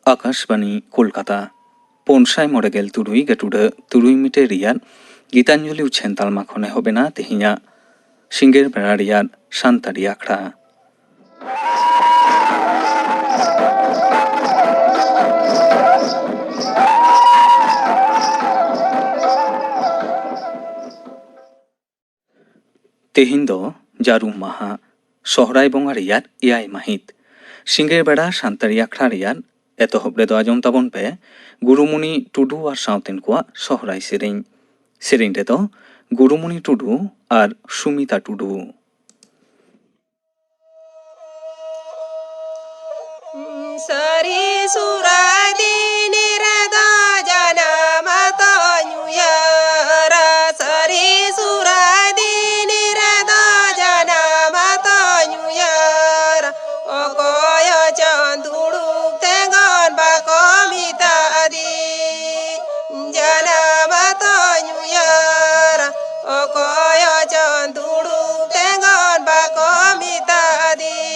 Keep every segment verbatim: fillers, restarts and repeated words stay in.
ᱟᱠᱟᱥᱵᱟᱬᱤ ᱠᱳᱞᱠᱟᱛᱟ᱾ ᱯᱩᱱ ᱥᱟᱭ ᱢᱚᱬᱮ ᱜᱮᱞ ᱛᱩᱨᱩᱭ ᱜᱟᱹᱴᱩᱰᱟᱹ ᱛᱩᱨᱩᱭ ᱢᱤᱴᱟᱨ ᱨᱮᱭᱟᱜ ᱜᱤᱛᱟᱧᱡᱚᱞᱤ ᱩᱪᱷᱟᱹᱱ ᱛᱟᱞᱢᱟ ᱠᱷᱚᱱ ᱮᱦᱚᱵ ᱮᱱᱟ ᱛᱮᱦᱮᱧᱟᱜ ᱥᱤᱸᱜᱟᱹᱲ ᱵᱮᱲᱟ ᱨᱮᱭᱟᱜ ᱥᱟᱱᱛᱟᱲᱤ ᱟᱠᱷᱲᱟ᱾ ᱛᱮᱦᱮᱧ ᱫᱚ ᱡᱟᱹᱨᱩᱢ ᱢᱟᱦᱟ, ᱥᱚᱦᱨᱟᱭ ᱵᱚᱸᱜᱟ ᱨᱮᱭᱟᱜ ᱮᱭᱟᱭ ᱢᱟᱹᱦᱤᱛ᱾ ᱥᱤᱸᱜᱟᱹᱲ ᱵᱮᱲᱟ ᱥᱟᱱᱛᱟᱲᱤ ᱟᱠᱷᱲᱟ ᱨᱮᱭᱟᱜ ᱮᱛᱚᱦᱚᱵ ᱨᱮᱫᱚ ᱟᱸᱡᱚᱢ ᱛᱟᱵᱚᱱ ᱯᱮ ᱜᱩᱨᱩᱢᱩᱱᱤ ᱴᱩᱰᱩ ᱟᱨ ᱥᱟᱶᱛᱮᱱ ᱠᱚᱣᱟᱜ ᱥᱚᱦᱨᱟᱭ ᱥᱮᱨᱮᱧ᱾ ᱥᱮᱨᱮᱧ ᱨᱮᱫᱚ ᱜᱩᱨᱩᱢᱩᱱᱤ ᱴᱩᱰᱩ ᱟᱨ ᱥᱩᱢᱤᱛᱟ ᱴᱩᱰᱩ᱾ ᱥᱟᱹᱨᱤ ᱥᱩᱨᱟᱭ ᱫᱤᱱ ᱨᱮᱫᱚ ᱡᱟᱱᱟᱢ ᱟᱛᱚᱧ ᱩᱭᱦᱟᱹᱨᱟ, ᱥᱟᱹᱨᱤ ᱥᱩᱨᱟᱭ ᱫᱤᱱ ᱨᱮᱫᱚ ᱡᱟᱱᱟᱢ ᱟᱛᱚᱧ ᱩᱭᱦᱟᱹᱨᱟ᱾ ᱚᱠᱚᱭ ᱦᱚᱸ ᱪᱚᱝ ᱫᱩᱲᱩᱵ ᱛᱮᱸᱜᱚᱱ ᱵᱟᱠᱚ ᱢᱮᱛᱟᱫᱤᱧ, ᱡᱟᱱᱟᱢ ᱟᱛᱚᱧ ᱩᱭᱦᱟᱹᱨᱟ᱾ ᱚᱠᱚᱭ ᱦᱚᱸ ᱪᱚᱝ ᱫᱩᱲᱩᱵ ᱛᱮᱸᱜᱚᱱ ᱵᱟᱠᱚ ᱢᱮᱛᱟᱫᱤᱧ᱾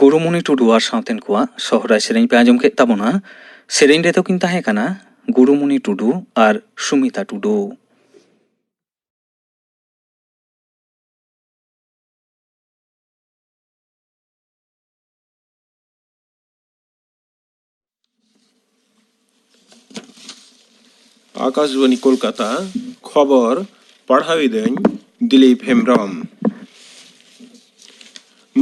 ᱜᱩᱨᱩᱢᱩᱱᱤ ᱴᱩᱰᱩ ᱟᱨ ᱥᱟᱶᱛᱮᱱ ᱠᱚᱣᱟᱜ ᱥᱚᱦᱨᱟᱭ ᱥᱮᱨᱮᱧ ᱯᱮ ᱟᱸᱡᱚᱢ ᱠᱮᱫ ᱛᱟᱵᱚᱱᱟ᱾ ᱥᱮᱨᱮᱧ ᱨᱮᱫᱚ ᱠᱤᱱ ᱛᱟᱦᱮᱸ ᱠᱟᱱᱟ ᱜᱩᱨᱩᱢᱩᱱᱤ ᱴᱩᱰᱩ ᱟᱨ ᱥᱩᱢᱤᱛᱟ ᱴᱩᱰᱩ᱾ ᱟᱠᱟᱥᱵᱟᱱᱤ ᱠᱳᱞᱠᱟᱛᱟ, ᱠᱷᱚᱵᱚᱨ ᱯᱟᱲᱦᱟᱣᱤᱫᱟᱹᱧ ᱫᱤᱞᱤᱯ ᱦᱮᱢᱵᱨᱚᱢ᱾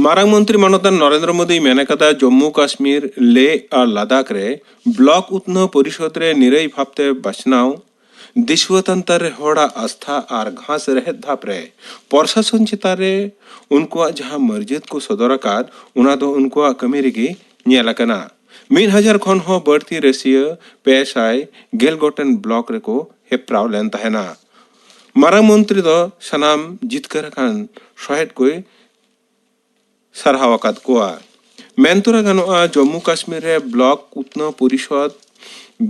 ᱢᱟᱨᱟᱝ ᱢᱚᱱᱛᱨᱤ ᱢᱟᱱᱚᱛᱟᱱ ᱱᱚᱨᱮᱱᱫᱨᱚ ᱢᱳᱫᱤᱭ ᱢᱮᱱ ᱟᱠᱟᱫᱟ, ᱡᱚᱢᱢᱩ ᱠᱟᱥᱢᱤᱨ, ᱞᱮᱦ ᱟᱨ ᱞᱟᱫᱟᱠᱷ ᱨᱮ ᱵᱞᱚᱠ ᱩᱛᱱᱟᱹᱣ ᱯᱚᱨᱤᱥᱚᱫᱽ ᱨᱮ ᱱᱤᱨᱟᱹᱭ ᱵᱷᱟᱵᱽᱛᱮ ᱵᱟᱪᱷᱱᱟᱣ ᱫᱤᱥᱩᱣᱟᱹ ᱛᱟᱱᱛᱟᱨ ᱨᱮ ᱦᱚᱲᱟᱜ ᱟᱥᱛᱷᱟ ᱟᱨ ᱜᱷᱟᱸᱥ ᱨᱮᱦᱮᱫ ᱫᱷᱟᱯ ᱨᱮ ᱯᱨᱚᱥᱟᱥᱚᱱ ᱪᱮᱛᱟᱱ ᱨᱮ ᱩᱱᱠᱩᱣᱟᱜ ᱡᱟᱦᱟᱸ ᱢᱟᱹᱨᱡᱟᱹᱛ ᱠᱚ ᱥᱚᱫᱚᱨ ᱟᱠᱟᱫ, ᱚᱱᱟ ᱫᱚ ᱩᱱᱠᱩᱣᱟᱜ ᱠᱟᱹᱢᱤ ᱨᱮᱜᱮ ᱧᱮᱞ ᱟᱠᱟᱱᱟ᱾ ᱢᱤᱫ ᱦᱟᱡᱟᱨ ᱠᱷᱚᱱ ᱦᱚᱸ ᱵᱟᱹᱲᱛᱤ ᱨᱟᱹᱥᱤᱭᱟᱹ, ᱯᱮ ᱥᱟᱭ ᱜᱮᱞ ᱜᱚᱴᱮᱱ ᱵᱞᱚᱠ ᱨᱮᱠᱚ ᱦᱮᱯᱨᱟᱣ ᱞᱮᱱ ᱛᱟᱦᱮᱱᱟ᱾ ᱢᱟᱨᱟᱝ ᱢᱚᱱᱛᱨᱤ ᱫᱚ ᱥᱟᱱᱟᱢ ᱡᱤᱛᱠᱟᱹᱨ ᱟᱠᱟᱱ ᱥᱚᱦᱮᱫ ᱠᱚᱭ ᱥᱟᱨᱦᱟᱣ ᱟᱠᱟᱫ ᱠᱚᱣᱟ᱾ ᱢᱮᱱ ᱛᱚᱨᱟ ᱜᱟᱱᱚᱜᱼᱟ, ᱡᱚᱢᱢᱩ ᱠᱟᱥᱢᱤᱨ ᱨᱮ ᱵᱞᱚᱠ ᱩᱛᱱᱟᱹᱣ ᱯᱚᱨᱤᱥᱚᱫᱽ,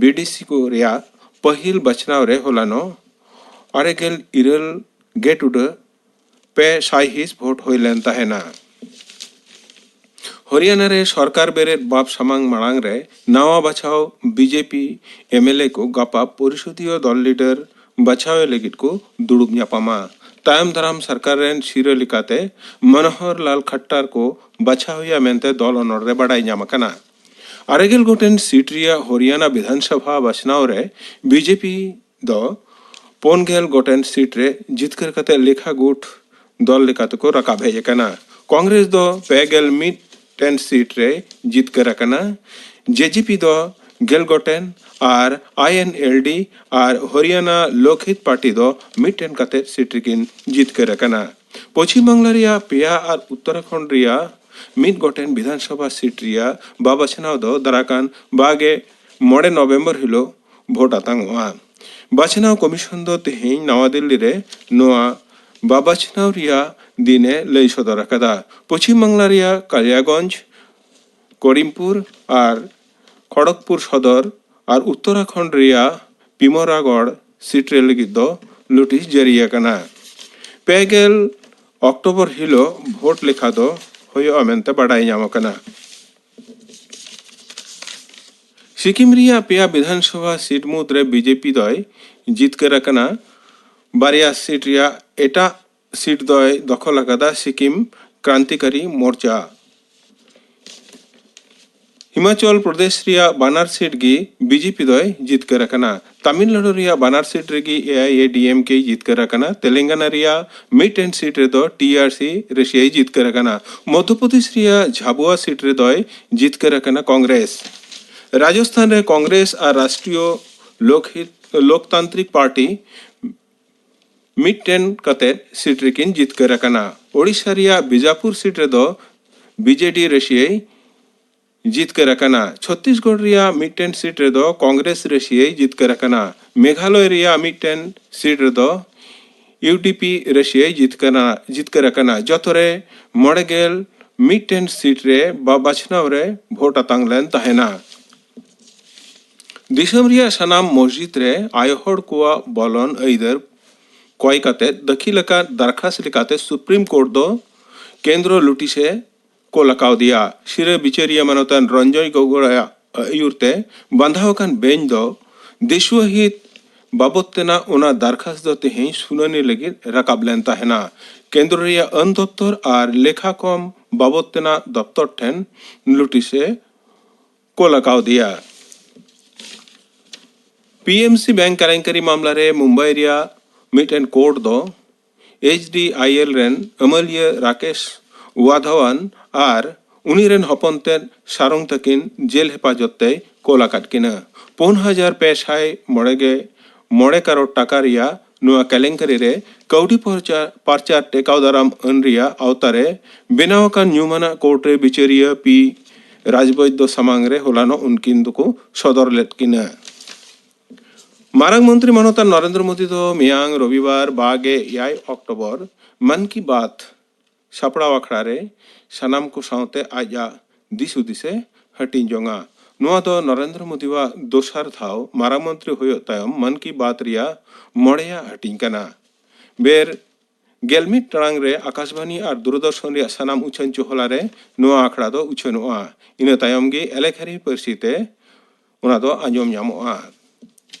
ᱵᱤᱰᱤᱥᱤ ᱠᱚ ᱨᱮᱭᱟᱜ ᱯᱟᱹᱦᱤᱞ ᱵᱟᱪᱷᱱᱟᱣ ᱨᱮ ᱦᱚᱞᱟᱱᱚᱜ ᱟᱨᱮ ᱜᱮᱞ ᱤᱨᱟᱹᱞ ᱜᱮ ᱴᱩᱰᱟᱹ ᱯᱮ ᱥᱟᱭ ᱦᱤᱸᱥ ᱵᱷᱳᱴ ᱦᱩᱭ ᱞᱮᱱ ᱛᱟᱦᱮᱱᱟ᱾ ᱦᱚᱨᱤᱭᱟᱱᱟ ᱨᱮ ᱥᱚᱨᱠᱟᱨ ᱵᱮᱨᱮᱫ ᱵᱟᱯ ᱥᱟᱢᱟᱝ ᱢᱟᱲᱟᱝ ᱨᱮ ᱱᱟᱣᱟ ᱵᱟᱪᱷᱟᱣ ᱵᱤᱡᱮᱯᱤ ᱮᱢᱮᱞᱮ ᱠᱚ ᱜᱟᱯᱟ ᱯᱚᱨᱤᱥᱚᱫᱤᱭᱚ ᱫᱚᱞ ᱞᱤᱰᱟᱨ ᱵᱟᱪᱷᱟᱣ ᱞᱟᱹᱜᱤᱫ ᱠᱚ ᱫᱩᱲᱩᱵ ᱧᱟᱯᱟᱢᱟ᱾ ᱛᱟᱭᱚᱢ ᱫᱟᱨᱟᱢ ᱥᱚᱨᱠᱟᱨ ᱨᱮᱱ ᱥᱤᱨᱟᱹ ᱞᱮᱠᱟᱛᱮ ᱢᱚᱱᱳᱦᱚᱨ ᱞᱟᱞ ᱠᱷᱟᱴᱴᱟᱨ ᱠᱚ ᱵᱟᱪᱷᱟᱣ ᱮᱭᱟ ᱢᱮᱱᱛᱮ ᱫᱚᱞ ᱚᱱᱚᱲ ᱨᱮ ᱵᱟᱰᱟᱭ ᱧᱟᱢ ᱟᱠᱟᱱᱟ᱾ ᱟᱨᱮ ᱜᱮᱞ ᱜᱚᱴᱮᱱ ᱥᱤᱴ ᱨᱮᱭᱟᱜ ᱦᱚᱨᱤᱭᱟᱱᱟ ᱵᱤᱫᱷᱟᱱ ᱥᱚᱵᱷᱟ ᱵᱟᱪᱷᱱᱟᱣ ᱨᱮ ᱵᱤᱡᱮᱯᱤ ᱫᱚ ᱯᱩᱱ ᱜᱮᱞ ᱜᱚᱴᱮᱱ ᱥᱤᱴ ᱨᱮ ᱡᱤᱛᱠᱟᱹᱨ ᱠᱟᱛᱮ ᱞᱮᱠᱷᱟ ᱜᱩᱴ ᱫᱚᱞ ᱞᱮᱠᱟᱛᱮᱠᱚ ᱨᱟᱠᱟᱵ ᱦᱮᱡ ᱟᱠᱟᱱᱟ᱾ ᱠᱚᱝᱜᱨᱮᱥ ᱫᱚ ᱯᱮ ᱜᱮᱞ ᱢᱤᱫ ᱴᱮᱱ ᱥᱤᱴ ᱨᱮ ᱡᱤᱛᱠᱟᱹᱨ ᱟᱠᱟᱱᱟ᱾ ᱡᱮᱡᱮᱯᱤ ᱫᱚ ᱜᱮᱞ ᱜᱚᱴᱮᱱ ᱟᱨ ᱟᱭ ᱮᱱ ᱮᱞ ᱰᱤ ᱟᱨ ᱦᱚᱨᱤᱭᱟᱱᱟ ᱞᱳᱠᱦᱤᱛ ᱯᱟᱨᱴᱤ ᱫᱚ ᱢᱤᱫᱴᱮᱱ ᱠᱟᱛᱮ ᱥᱤᱴ ᱨᱮᱠᱤᱱ ᱡᱤᱛᱠᱟᱹᱨ ᱟᱠᱟᱱᱟ᱾ ᱯᱚᱪᱷᱤᱢ ᱵᱟᱝᱞᱟ ᱨᱮᱭᱟᱜ ᱯᱮᱭᱟ ᱟᱨ ᱩᱛᱛᱚᱨᱟᱠᱷᱚᱸᱰ ᱨᱮᱭᱟᱜ ᱢᱤᱫ ᱜᱚᱴᱮᱱ ᱵᱤᱫᱷᱟᱱ ᱥᱚᱵᱷᱟ ᱥᱤᱴ ᱨᱮᱭᱟᱜ ᱵᱟᱵᱟᱪᱷᱱᱟᱣ ᱫᱚ ᱫᱟᱨᱟᱠᱟᱱ ᱵᱟᱜᱮ ᱢᱚᱬᱮ ᱱᱚᱵᱷᱮᱢᱵᱚᱨ ᱦᱤᱞᱳᱜ ᱵᱷᱳᱴ ᱟᱛᱟᱝᱚᱜᱼᱟ᱾ ᱵᱟᱪᱷᱱᱟᱣ ᱠᱚᱢᱤᱥᱚᱱ ᱫᱚ ᱛᱮᱦᱮᱧ ᱱᱟᱣᱟ ᱫᱤᱞᱞᱤ ᱨᱮ ᱱᱚᱣᱟ ᱵᱟᱵᱟᱪᱷᱱᱟᱣ ᱨᱮᱭᱟᱜ ᱫᱤᱱ ᱮ ᱞᱟᱹᱭ ᱥᱚᱫᱚᱨ ᱟᱠᱟᱫᱟ᱾ ᱯᱚᱪᱷᱤᱢ ᱵᱟᱝᱞᱟ ᱨᱮᱭᱟᱜ ᱠᱟᱞᱤᱭᱟᱜᱚᱸᱡᱽ, ᱠᱚᱨᱤᱢᱯᱩᱨ ᱟᱨ ᱠᱷᱚᱲᱚᱜᱽᱯᱩᱨ ᱥᱚᱫᱚᱨ ᱟᱨ ᱩᱛᱛᱚᱨᱟᱠᱷᱚᱸᱰ ᱨᱮᱭᱟᱜ ᱯᱤᱢᱚᱨᱟᱜᱚᱲ ᱥᱤᱴ ᱨᱮ ᱞᱟᱹᱜᱤᱫ ᱫᱚ ᱱᱳᱴᱤᱥ ᱡᱟᱹᱨᱤ ᱟᱠᱟᱱᱟ᱾ ᱯᱮ ᱜᱮᱞ ᱚᱠᱴᱳᱵᱚᱨ ᱦᱤᱞᱳᱜ ᱵᱷᱳᱴ ᱞᱮᱠᱷᱟ ᱫᱚ ᱦᱩᱭᱩᱜᱼᱟ ᱢᱮᱱᱛᱮ ᱵᱟᱰᱟᱭ ᱧᱟᱢ ᱟᱠᱟᱱᱟ᱾ ᱥᱤᱠᱤᱢ ᱨᱮᱭᱟᱜ ᱯᱮᱭᱟ ᱵᱤᱫᱷᱟᱱ ᱥᱚᱵᱷᱟ ᱥᱤᱴ ᱢᱩᱫᱽᱨᱮ ᱵᱤᱡᱮᱯᱤ ᱫᱚᱭ ᱡᱤᱛᱠᱟᱹᱨ ᱟᱠᱟᱱᱟ᱾ ᱵᱟᱨᱭᱟ ᱥᱤᱴ ᱨᱮᱭᱟᱜ ᱮᱴᱟᱜ ᱥᱤᱴ ᱫᱚᱭ ᱫᱚᱠᱷᱚᱞ ᱟᱠᱟᱫᱟ ᱥᱤᱠᱤᱢ ᱠᱨᱟᱱᱛᱤᱠᱟᱨᱤ ᱢᱳᱨᱪᱟ᱾ ᱦᱤᱢᱟᱪᱚᱞ ᱯᱨᱚᱫᱮᱥ ᱨᱮᱭᱟᱜ ᱵᱟᱱᱟᱨ ᱥᱤᱴ ᱜᱮ ᱵᱤᱡᱮᱯᱤ ᱫᱚᱭ ᱡᱤᱛᱠᱟᱹᱨ ᱟᱠᱟᱱᱟ᱾ ᱛᱟᱢᱤᱞᱱᱟᱲᱩ ᱨᱮᱭᱟᱜ ᱵᱟᱱᱟᱨ ᱥᱤᱴ ᱨᱮᱜᱮ ᱮ ᱟᱭ ᱮ ᱰᱤ ᱮᱢ ᱠᱮ ᱡᱤᱛᱠᱟᱹᱨ ᱟᱠᱟᱱᱟ᱾ ᱛᱮᱞᱮᱝᱜᱟᱱᱟ ᱨᱮᱭᱟᱜ ᱢᱤᱫᱴᱮᱱ ᱥᱤᱴ ᱨᱮᱫᱚ ᱴᱤ ᱟᱨ ᱥᱤ ᱨᱟᱹᱥᱤᱭᱟᱹᱭ ᱡᱤᱛᱠᱟᱹᱨ ᱟᱠᱟᱱᱟ᱾ ᱢᱚᱫᱽᱫᱷᱚ ᱯᱨᱚᱫᱮᱥ ᱨᱮᱭᱟᱜ ᱡᱷᱟᱵᱩᱣᱟ ᱥᱤᱴ ᱨᱮᱫᱚᱭ ᱡᱤᱛᱠᱟᱹᱨ ᱟᱠᱟᱱᱟ ᱠᱚᱝᱜᱨᱮᱥ᱾ ᱨᱟᱡᱚᱥᱛᱷᱟᱱ ᱨᱮ ᱠᱚᱝᱜᱨᱮᱥ ᱟᱨ ᱨᱟᱥᱴᱨᱤᱭᱚ ᱞᱳᱠᱦᱤᱛ, ᱞᱳᱠᱛᱟᱱᱛᱨᱤᱠ ᱯᱟᱨᱴᱤ ᱢᱤᱫᱴᱮᱱ ᱠᱟᱛᱮ ᱥᱤᱴ ᱨᱮᱠᱤᱱ ᱡᱤᱛᱠᱟᱹᱨ ᱟᱠᱟᱱᱟ᱾ ᱳᱰᱤᱥᱟ ᱨᱮᱭᱟᱜ ᱵᱤᱡᱟᱯᱩᱨ ᱥᱤᱴ ᱨᱮᱫᱚ ᱵᱤ ᱡᱮ ᱰᱤ ᱨᱟᱹᱥᱤᱭᱟᱹᱭ ᱡᱤᱛᱠᱟᱹᱨ ᱟᱠᱟᱱᱟ᱾ ᱪᱷᱚᱛᱛᱤᱥᱜᱚᱲ ᱨᱮᱭᱟᱜ ᱢᱤᱫᱴᱮᱱ ᱥᱤᱴ ᱨᱮᱫᱚ ᱠᱚᱝᱜᱨᱮᱥ ᱨᱟᱹᱥᱤᱭᱟᱹᱭ ᱡᱤᱛᱠᱟᱹᱨ ᱟᱠᱟᱱᱟ᱾ ᱢᱮᱜᱷᱟᱞᱚᱭ ᱨᱮᱭᱟᱜ ᱢᱤᱫᱴᱮᱱ ᱥᱤᱴ ᱨᱮᱫᱚ ᱤᱭᱩ ᱰᱤ ᱯᱤ ᱨᱟᱹᱥᱤᱭᱟᱹᱭ ᱡᱤᱛᱠᱟᱹᱨ, ᱡᱤᱛᱠᱟᱹᱨ ᱟᱠᱟᱱᱟ᱾ ᱡᱚᱛᱚ ᱨᱮ ᱢᱚᱬᱮ ᱜᱮᱞ ᱢᱤᱫᱴᱮᱱ ᱥᱤᱴ ᱨᱮ ᱵᱟ-, ᱵᱟᱪᱷᱱᱟᱣ ᱨᱮ ᱵᱷᱳᱴ ᱟᱛᱟᱝ ᱞᱮᱱ ᱛᱟᱦᱮᱱᱟ᱾ ᱫᱤᱥᱚᱢ ᱨᱮᱭᱟᱜ ᱥᱟᱱᱟᱢ ᱢᱚᱥᱡᱤᱫ ᱨᱮ ᱟᱭᱳ ᱦᱚᱲ ᱠᱚᱣᱟᱜ ᱵᱚᱞᱚᱱ ᱟᱹᱭᱫᱟᱹᱨ ᱠᱚᱭ ᱠᱟᱛᱮ ᱫᱟᱹᱠᱷᱤᱞ ᱟᱠᱟᱱ ᱫᱟᱨᱠᱷᱟᱥ ᱞᱮᱠᱟᱛᱮ ᱥᱩᱯᱨᱤᱢ ᱠᱳᱨᱴ ᱫᱚ ᱠᱮᱱᱫᱨᱚ ᱞᱩᱴᱤᱥ ᱮ ᱠᱳᱞ ᱟᱠᱟᱣᱫᱮᱭᱟ᱾ ᱥᱤᱨᱟᱹ ᱵᱤᱪᱟᱹᱨᱤᱭᱟᱹ ᱢᱟᱱᱚᱛᱟᱱ ᱨᱚᱧᱡᱚᱭ ᱜᱚᱜᱚᱭᱟᱜ ᱟᱹᱭᱩᱨ ᱛᱮ ᱵᱟᱸᱫᱷᱟᱣ ᱟᱠᱟᱱ ᱵᱮᱧᱪ ᱫᱚ ᱫᱤᱥᱩᱣᱟᱹ ᱦᱤᱛ ᱵᱟᱵᱚᱫ ᱛᱮᱱᱟᱜ ᱚᱱᱟ ᱫᱟᱨᱠᱷᱟᱥ ᱫᱚ ᱛᱮᱦᱮᱧ ᱥᱩᱱᱟᱹᱱᱤ ᱞᱟᱹᱜᱤᱫ ᱨᱟᱠᱟᱵ ᱞᱮᱱ ᱛᱟᱦᱮᱱᱟ᱾ ᱠᱮᱱᱫᱨᱚ ᱨᱮᱭᱟᱜ ᱟᱹᱱ ᱫᱚᱯᱛᱚᱨ ᱟᱨ ᱞᱮᱠᱷᱟ ᱠᱚᱢ ᱵᱟᱵᱚᱫ ᱛᱮᱱᱟᱜ ᱫᱚᱯᱛᱚᱨ ᱴᱷᱮᱱ ᱞᱩᱴᱤᱥ ᱮ ᱠᱳᱞ ᱟᱠᱟᱣᱫᱮᱭᱟ᱾ ᱯᱤ ᱮᱢ ᱥᱤ ᱵᱮᱝᱠ ᱠᱮᱞᱮᱝᱠᱟᱨᱤ ᱢᱟᱢᱞᱟ ᱨᱮ ᱢᱩᱢᱵᱟᱭ ᱨᱮᱭᱟᱜ ᱢᱤᱫᱴᱮᱱ ᱠᱳᱨᱴ ᱫᱚ ᱮᱭᱤᱪ ᱰᱤ ᱟᱭ ᱮᱞ ᱨᱮᱱ ᱟᱹᱢᱟᱹᱞᱤᱭᱟᱹ ᱨᱟᱠᱮᱥ ᱣᱟᱫᱷᱣᱟᱱ ᱟᱨ ᱩᱱᱤ ᱨᱮᱱ ᱦᱚᱯᱚᱱ ᱛᱮᱫ ᱥᱟᱨᱚᱝ ᱛᱟᱹᱠᱤᱱ ᱡᱮᱞ ᱦᱮᱯᱟᱡᱚᱛ ᱛᱮᱭ ᱠᱳᱞ ᱟᱠᱟᱫ ᱠᱤᱱᱟ᱾ ᱯᱩᱱ ᱦᱟᱡᱟᱨ ᱯᱮ ᱥᱟᱭ ᱢᱚᱬᱮ ᱜᱮ ᱢᱚᱬᱮ ᱠᱟᱨᱳᱲ ᱴᱟᱠᱟ ᱨᱮᱭᱟᱜ ᱱᱚᱣᱟ ᱠᱮᱞᱮᱝᱠᱟᱨᱤ ᱨᱮ ᱠᱟᱹᱣᱰᱤ ᱯᱟᱨᱪᱟ-, ᱯᱟᱨᱪᱟ ᱴᱮᱠᱟᱣ ᱫᱟᱨᱟᱢ ᱟᱹᱱ ᱨᱮᱭᱟᱜ ᱟᱣᱛᱟ ᱨᱮ ᱵᱮᱱᱟᱣ ᱟᱠᱟᱱ ᱧᱩᱢᱟᱱᱟᱜ ᱠᱳᱨᱴ ᱨᱮ ᱵᱤᱪᱟᱹᱨᱤᱭᱟᱹ ᱯᱤ ᱨᱟᱡᱽᱵᱚᱭᱫᱚ ᱥᱟᱢᱟᱝ ᱨᱮ ᱦᱚᱞᱟᱱᱚᱜ ᱩᱱᱠᱤᱱ ᱫᱚᱠᱚ ᱥᱚᱫᱚᱨ ᱞᱮᱫ ᱠᱤᱱᱟ᱾ ᱢᱟᱨᱟᱝ ᱢᱚᱱᱛᱨᱤ ᱢᱟᱱᱚᱛᱟᱱ ᱱᱚᱨᱮᱱᱫᱨᱚ ᱢᱳᱫᱤ ᱫᱚ ᱢᱮᱭᱟᱝ ᱨᱚᱵᱤᱵᱟᱨ ᱵᱟᱜᱮ ᱮᱭᱟᱭ ᱚᱠᱴᱳᱵᱚᱨ ᱢᱟᱱ ᱠᱤ ᱵᱟᱛ ᱥᱟᱯᱲᱟᱣ ᱟᱠᱷᱲᱟ ᱨᱮ ᱥᱟᱱᱟᱢ ᱠᱚ ᱥᱟᱶᱛᱮ ᱟᱡᱟᱜ ᱫᱤᱥ ᱦᱩᱫᱤᱥ ᱮ ᱦᱟᱹᱴᱤᱧ ᱡᱚᱝᱟ᱾ ᱱᱚᱣᱟ ᱫᱚ ᱱᱚᱨᱮᱱᱫᱨᱚ ᱢᱳᱫᱤᱣᱟᱜ ᱫᱚᱥᱟᱨ ᱫᱷᱟᱣ ᱢᱟᱨᱟᱝ ᱢᱚᱱᱛᱨᱤ ᱦᱩᱭᱩᱜ ᱛᱟᱭᱚᱢ ᱢᱟᱱ ᱠᱤ ᱵᱟᱛ ᱨᱮᱭᱟᱜ ᱢᱚᱬᱮᱭᱟᱜ ᱦᱟᱹᱴᱤᱧ ᱠᱟᱱᱟ᱾ ᱵᱮᱨ ᱜᱮᱞ ᱢᱤᱫ ᱴᱟᱲᱟᱝ ᱨᱮ ᱟᱠᱟᱥᱵᱟᱱᱤ ᱟᱨ ᱫᱩᱨᱚᱫᱚᱨᱥᱚᱱ ᱨᱮᱭᱟᱜ ᱥᱟᱱᱟᱢ ᱩᱪᱷᱟᱹᱱ ᱪᱚᱦᱞᱟ ᱨᱮ ᱱᱚᱣᱟ ᱟᱠᱷᱲᱟ ᱫᱚ ᱩᱪᱷᱟᱹᱱᱚᱜᱼᱟ᱾ ᱤᱱᱟᱹ ᱛᱟᱭᱚᱢ ᱜᱮ ᱮᱞᱮᱠᱷᱟᱨᱤ ᱯᱟᱹᱨᱥᱤ ᱛᱮ ᱚᱱᱟ ᱫᱚ ᱟᱸᱡᱚᱢ ᱧᱟᱢᱚᱜᱼᱟ᱾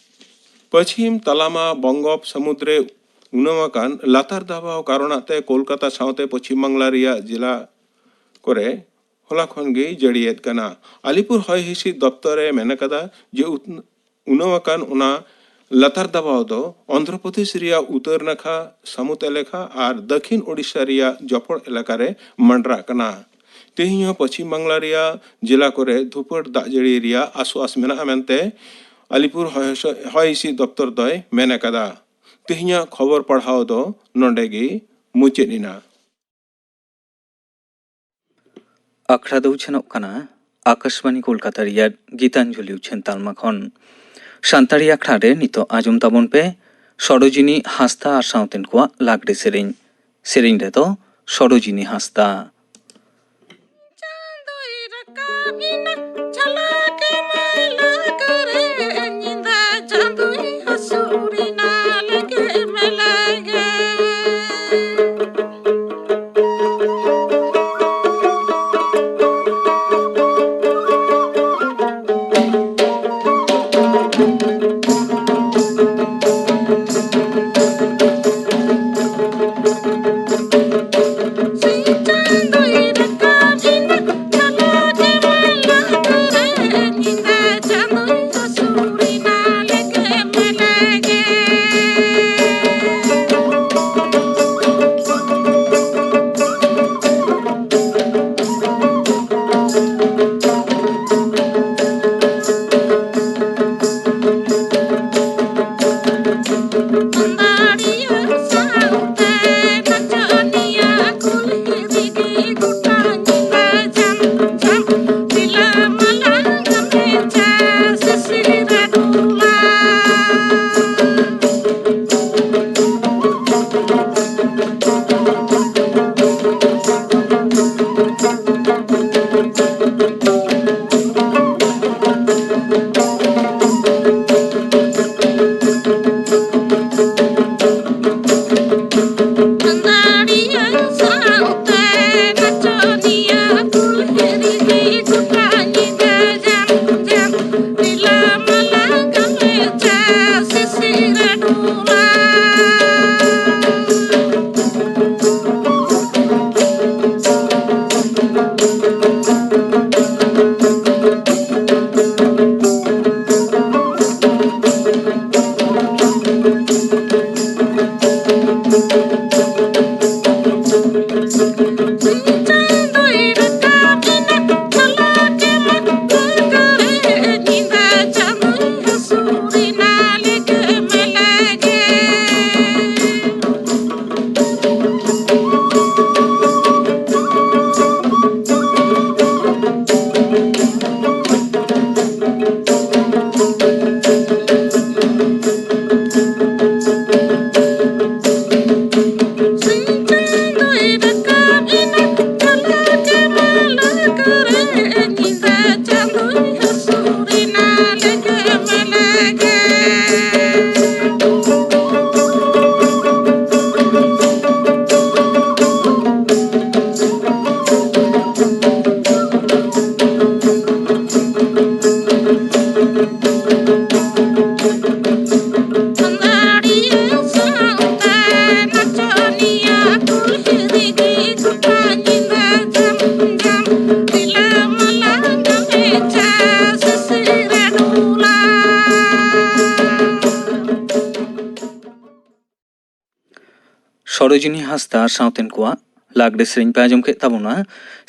ᱯᱟᱹᱪᱷᱤᱢ ᱛᱟᱞᱟᱢᱟ ᱵᱚᱝᱜᱳᱯ ᱥᱟᱹᱢᱩᱫᱽ ᱨᱮ ᱩᱱᱟᱹᱣ ᱟᱠᱟᱱ ᱞᱟᱛᱟᱨ ᱫᱟᱵᱟᱣ ᱠᱟᱨᱚᱱᱟᱜ ᱛᱮ ᱠᱳᱞᱠᱟᱛᱟ ᱥᱟᱶᱛᱮ ᱯᱚᱪᱷᱤᱢ ᱵᱟᱝᱞᱟ ᱨᱮᱭᱟᱜ ᱡᱮᱞᱟ ᱠᱚᱨᱮ ᱦᱚᱞᱟ ᱠᱷᱚᱱ ᱜᱮ ᱡᱟᱹᱲᱤᱭᱮᱫ ᱠᱟᱱᱟ᱾ ᱟᱞᱤᱯᱩᱨ ᱦᱚᱭ ᱦᱤᱸᱥᱤᱫ ᱫᱚᱯᱛᱚᱨ ᱮ ᱢᱮᱱ ᱟᱠᱟᱫᱟ ᱡᱮ ᱩᱛ-, ᱩᱱᱟᱹᱣ ᱟᱠᱟᱱ ᱚᱱᱟ ᱞᱟᱛᱟᱨ ᱫᱟᱵᱟᱣ ᱫᱚ ᱚᱱᱫᱷᱨᱚ ᱯᱨᱚᱫᱮᱥ ᱨᱮᱭᱟᱜ ᱩᱛᱟᱹᱨ ᱱᱟᱠᱷᱟ ᱥᱟᱹᱢᱩᱫ ᱮᱞᱟᱠᱟ ᱟᱨ ᱫᱟᱹᱠᱷᱤᱱ ᱳᱰᱤᱥᱟ ᱨᱮᱭᱟᱜ ᱡᱚᱯᱚᱲ ᱮᱞᱟᱠᱟ ᱨᱮ ᱢᱟᱸᱰᱨᱟᱜ ᱠᱟᱱᱟ᱾ ᱛᱮᱦᱮᱧ ᱦᱚᱸ ᱯᱚᱪᱷᱤᱢ ᱵᱟᱝᱞᱟ ᱨᱮᱭᱟᱜ ᱡᱮᱞᱟ ᱠᱚᱨᱮ ᱫᱷᱩᱯᱟᱹᱲ ᱫᱟᱜ ᱡᱟᱹᱲᱤ ᱨᱮᱭᱟᱜ ᱟᱥᱣᱟᱥ ᱢᱮᱱᱟᱜᱼᱟ ᱢᱮᱱᱛᱮ ᱟᱞᱤᱯᱩᱨ ᱦᱚᱭ, ᱦᱚᱭ ᱦᱤᱸᱥᱤᱫ ᱫᱚᱯᱛᱚᱨ ᱫᱚᱭ ᱢᱮᱱ ᱟᱠᱟᱫᱟ᱾ ᱛᱮᱦᱮᱧᱟᱜ ᱠᱷᱚᱵᱚᱨ ᱯᱟᱲᱦᱟᱣ ᱫᱚ ᱱᱚᱰᱮ ᱜᱮ ᱢᱩᱪᱟᱹᱫ ᱮᱱᱟ᱾ ᱟᱠᱷᱲᱟ ᱫᱚ ᱩᱪᱷᱟᱹᱱᱚᱜ ᱠᱟᱱᱟ ᱟᱠᱟᱥᱵᱟᱱᱤ ᱠᱳᱞᱠᱟᱛᱟ ᱨᱮᱭᱟᱜ ᱜᱤᱛᱟᱧᱡᱚᱞᱤ ᱩᱪᱷᱟᱹᱱ ᱛᱟᱞᱢᱟ ᱠᱷᱚᱱ᱾ ᱥᱟᱱᱛᱟᱲᱤ ᱟᱠᱷᱲᱟ ᱨᱮ ᱱᱤᱛᱚᱜ ᱟᱸᱡᱚᱢ ᱛᱟᱵᱚᱱ ᱯᱮ ᱥᱚᱨᱳᱡᱤᱱᱤ ᱦᱟᱸᱥᱫᱟ ᱟᱨ ᱥᱟᱶᱛᱮᱱ ᱠᱚᱣᱟᱜ ᱞᱟᱜᱽᱲᱮ ᱥᱮᱨᱮᱧ᱾ ᱥᱮᱨᱮᱧ ᱨᱮᱫᱚ ᱥᱚᱨᱳᱡᱤᱱᱤ ᱦᱟᱸᱥᱫᱟ᱾ ᱪᱟᱸᱫᱚᱭ ᱨᱟᱠᱟᱵ ᱮᱱᱟ ᱡᱷᱟᱞᱟᱠ ᱢᱟᱞᱟᱠ ᱨᱮ, ᱧᱤᱫᱟᱹ ᱪᱟᱸᱫᱚᱭ ᱦᱟᱹᱥᱩᱨ ᱮᱱᱟ ᱞᱮᱜᱮ ᱢᱮᱞᱮᱜᱮ᱾ ᱜᱚᱴᱟ ᱧᱤᱫᱟᱹ ᱡᱟᱢ ᱡᱟᱢ ᱨᱤᱞᱟᱹᱢᱟᱞᱟ ᱜᱟᱢᱮᱪᱟ ᱥᱤᱥᱤᱨ ᱰᱷᱩᱞᱟ᱾ ᱥᱚᱨᱳᱡᱤᱱᱤ ᱦᱟᱸᱥᱫᱟ ᱥᱟᱶᱛᱮᱱ ᱠᱚᱣᱟᱜ ᱞᱟᱜᱽᱲᱮ ᱥᱮᱨᱮᱧ ᱯᱮ ᱟᱸᱡᱚᱢ ᱠᱮᱫ ᱛᱟᱵᱚᱱᱟ᱾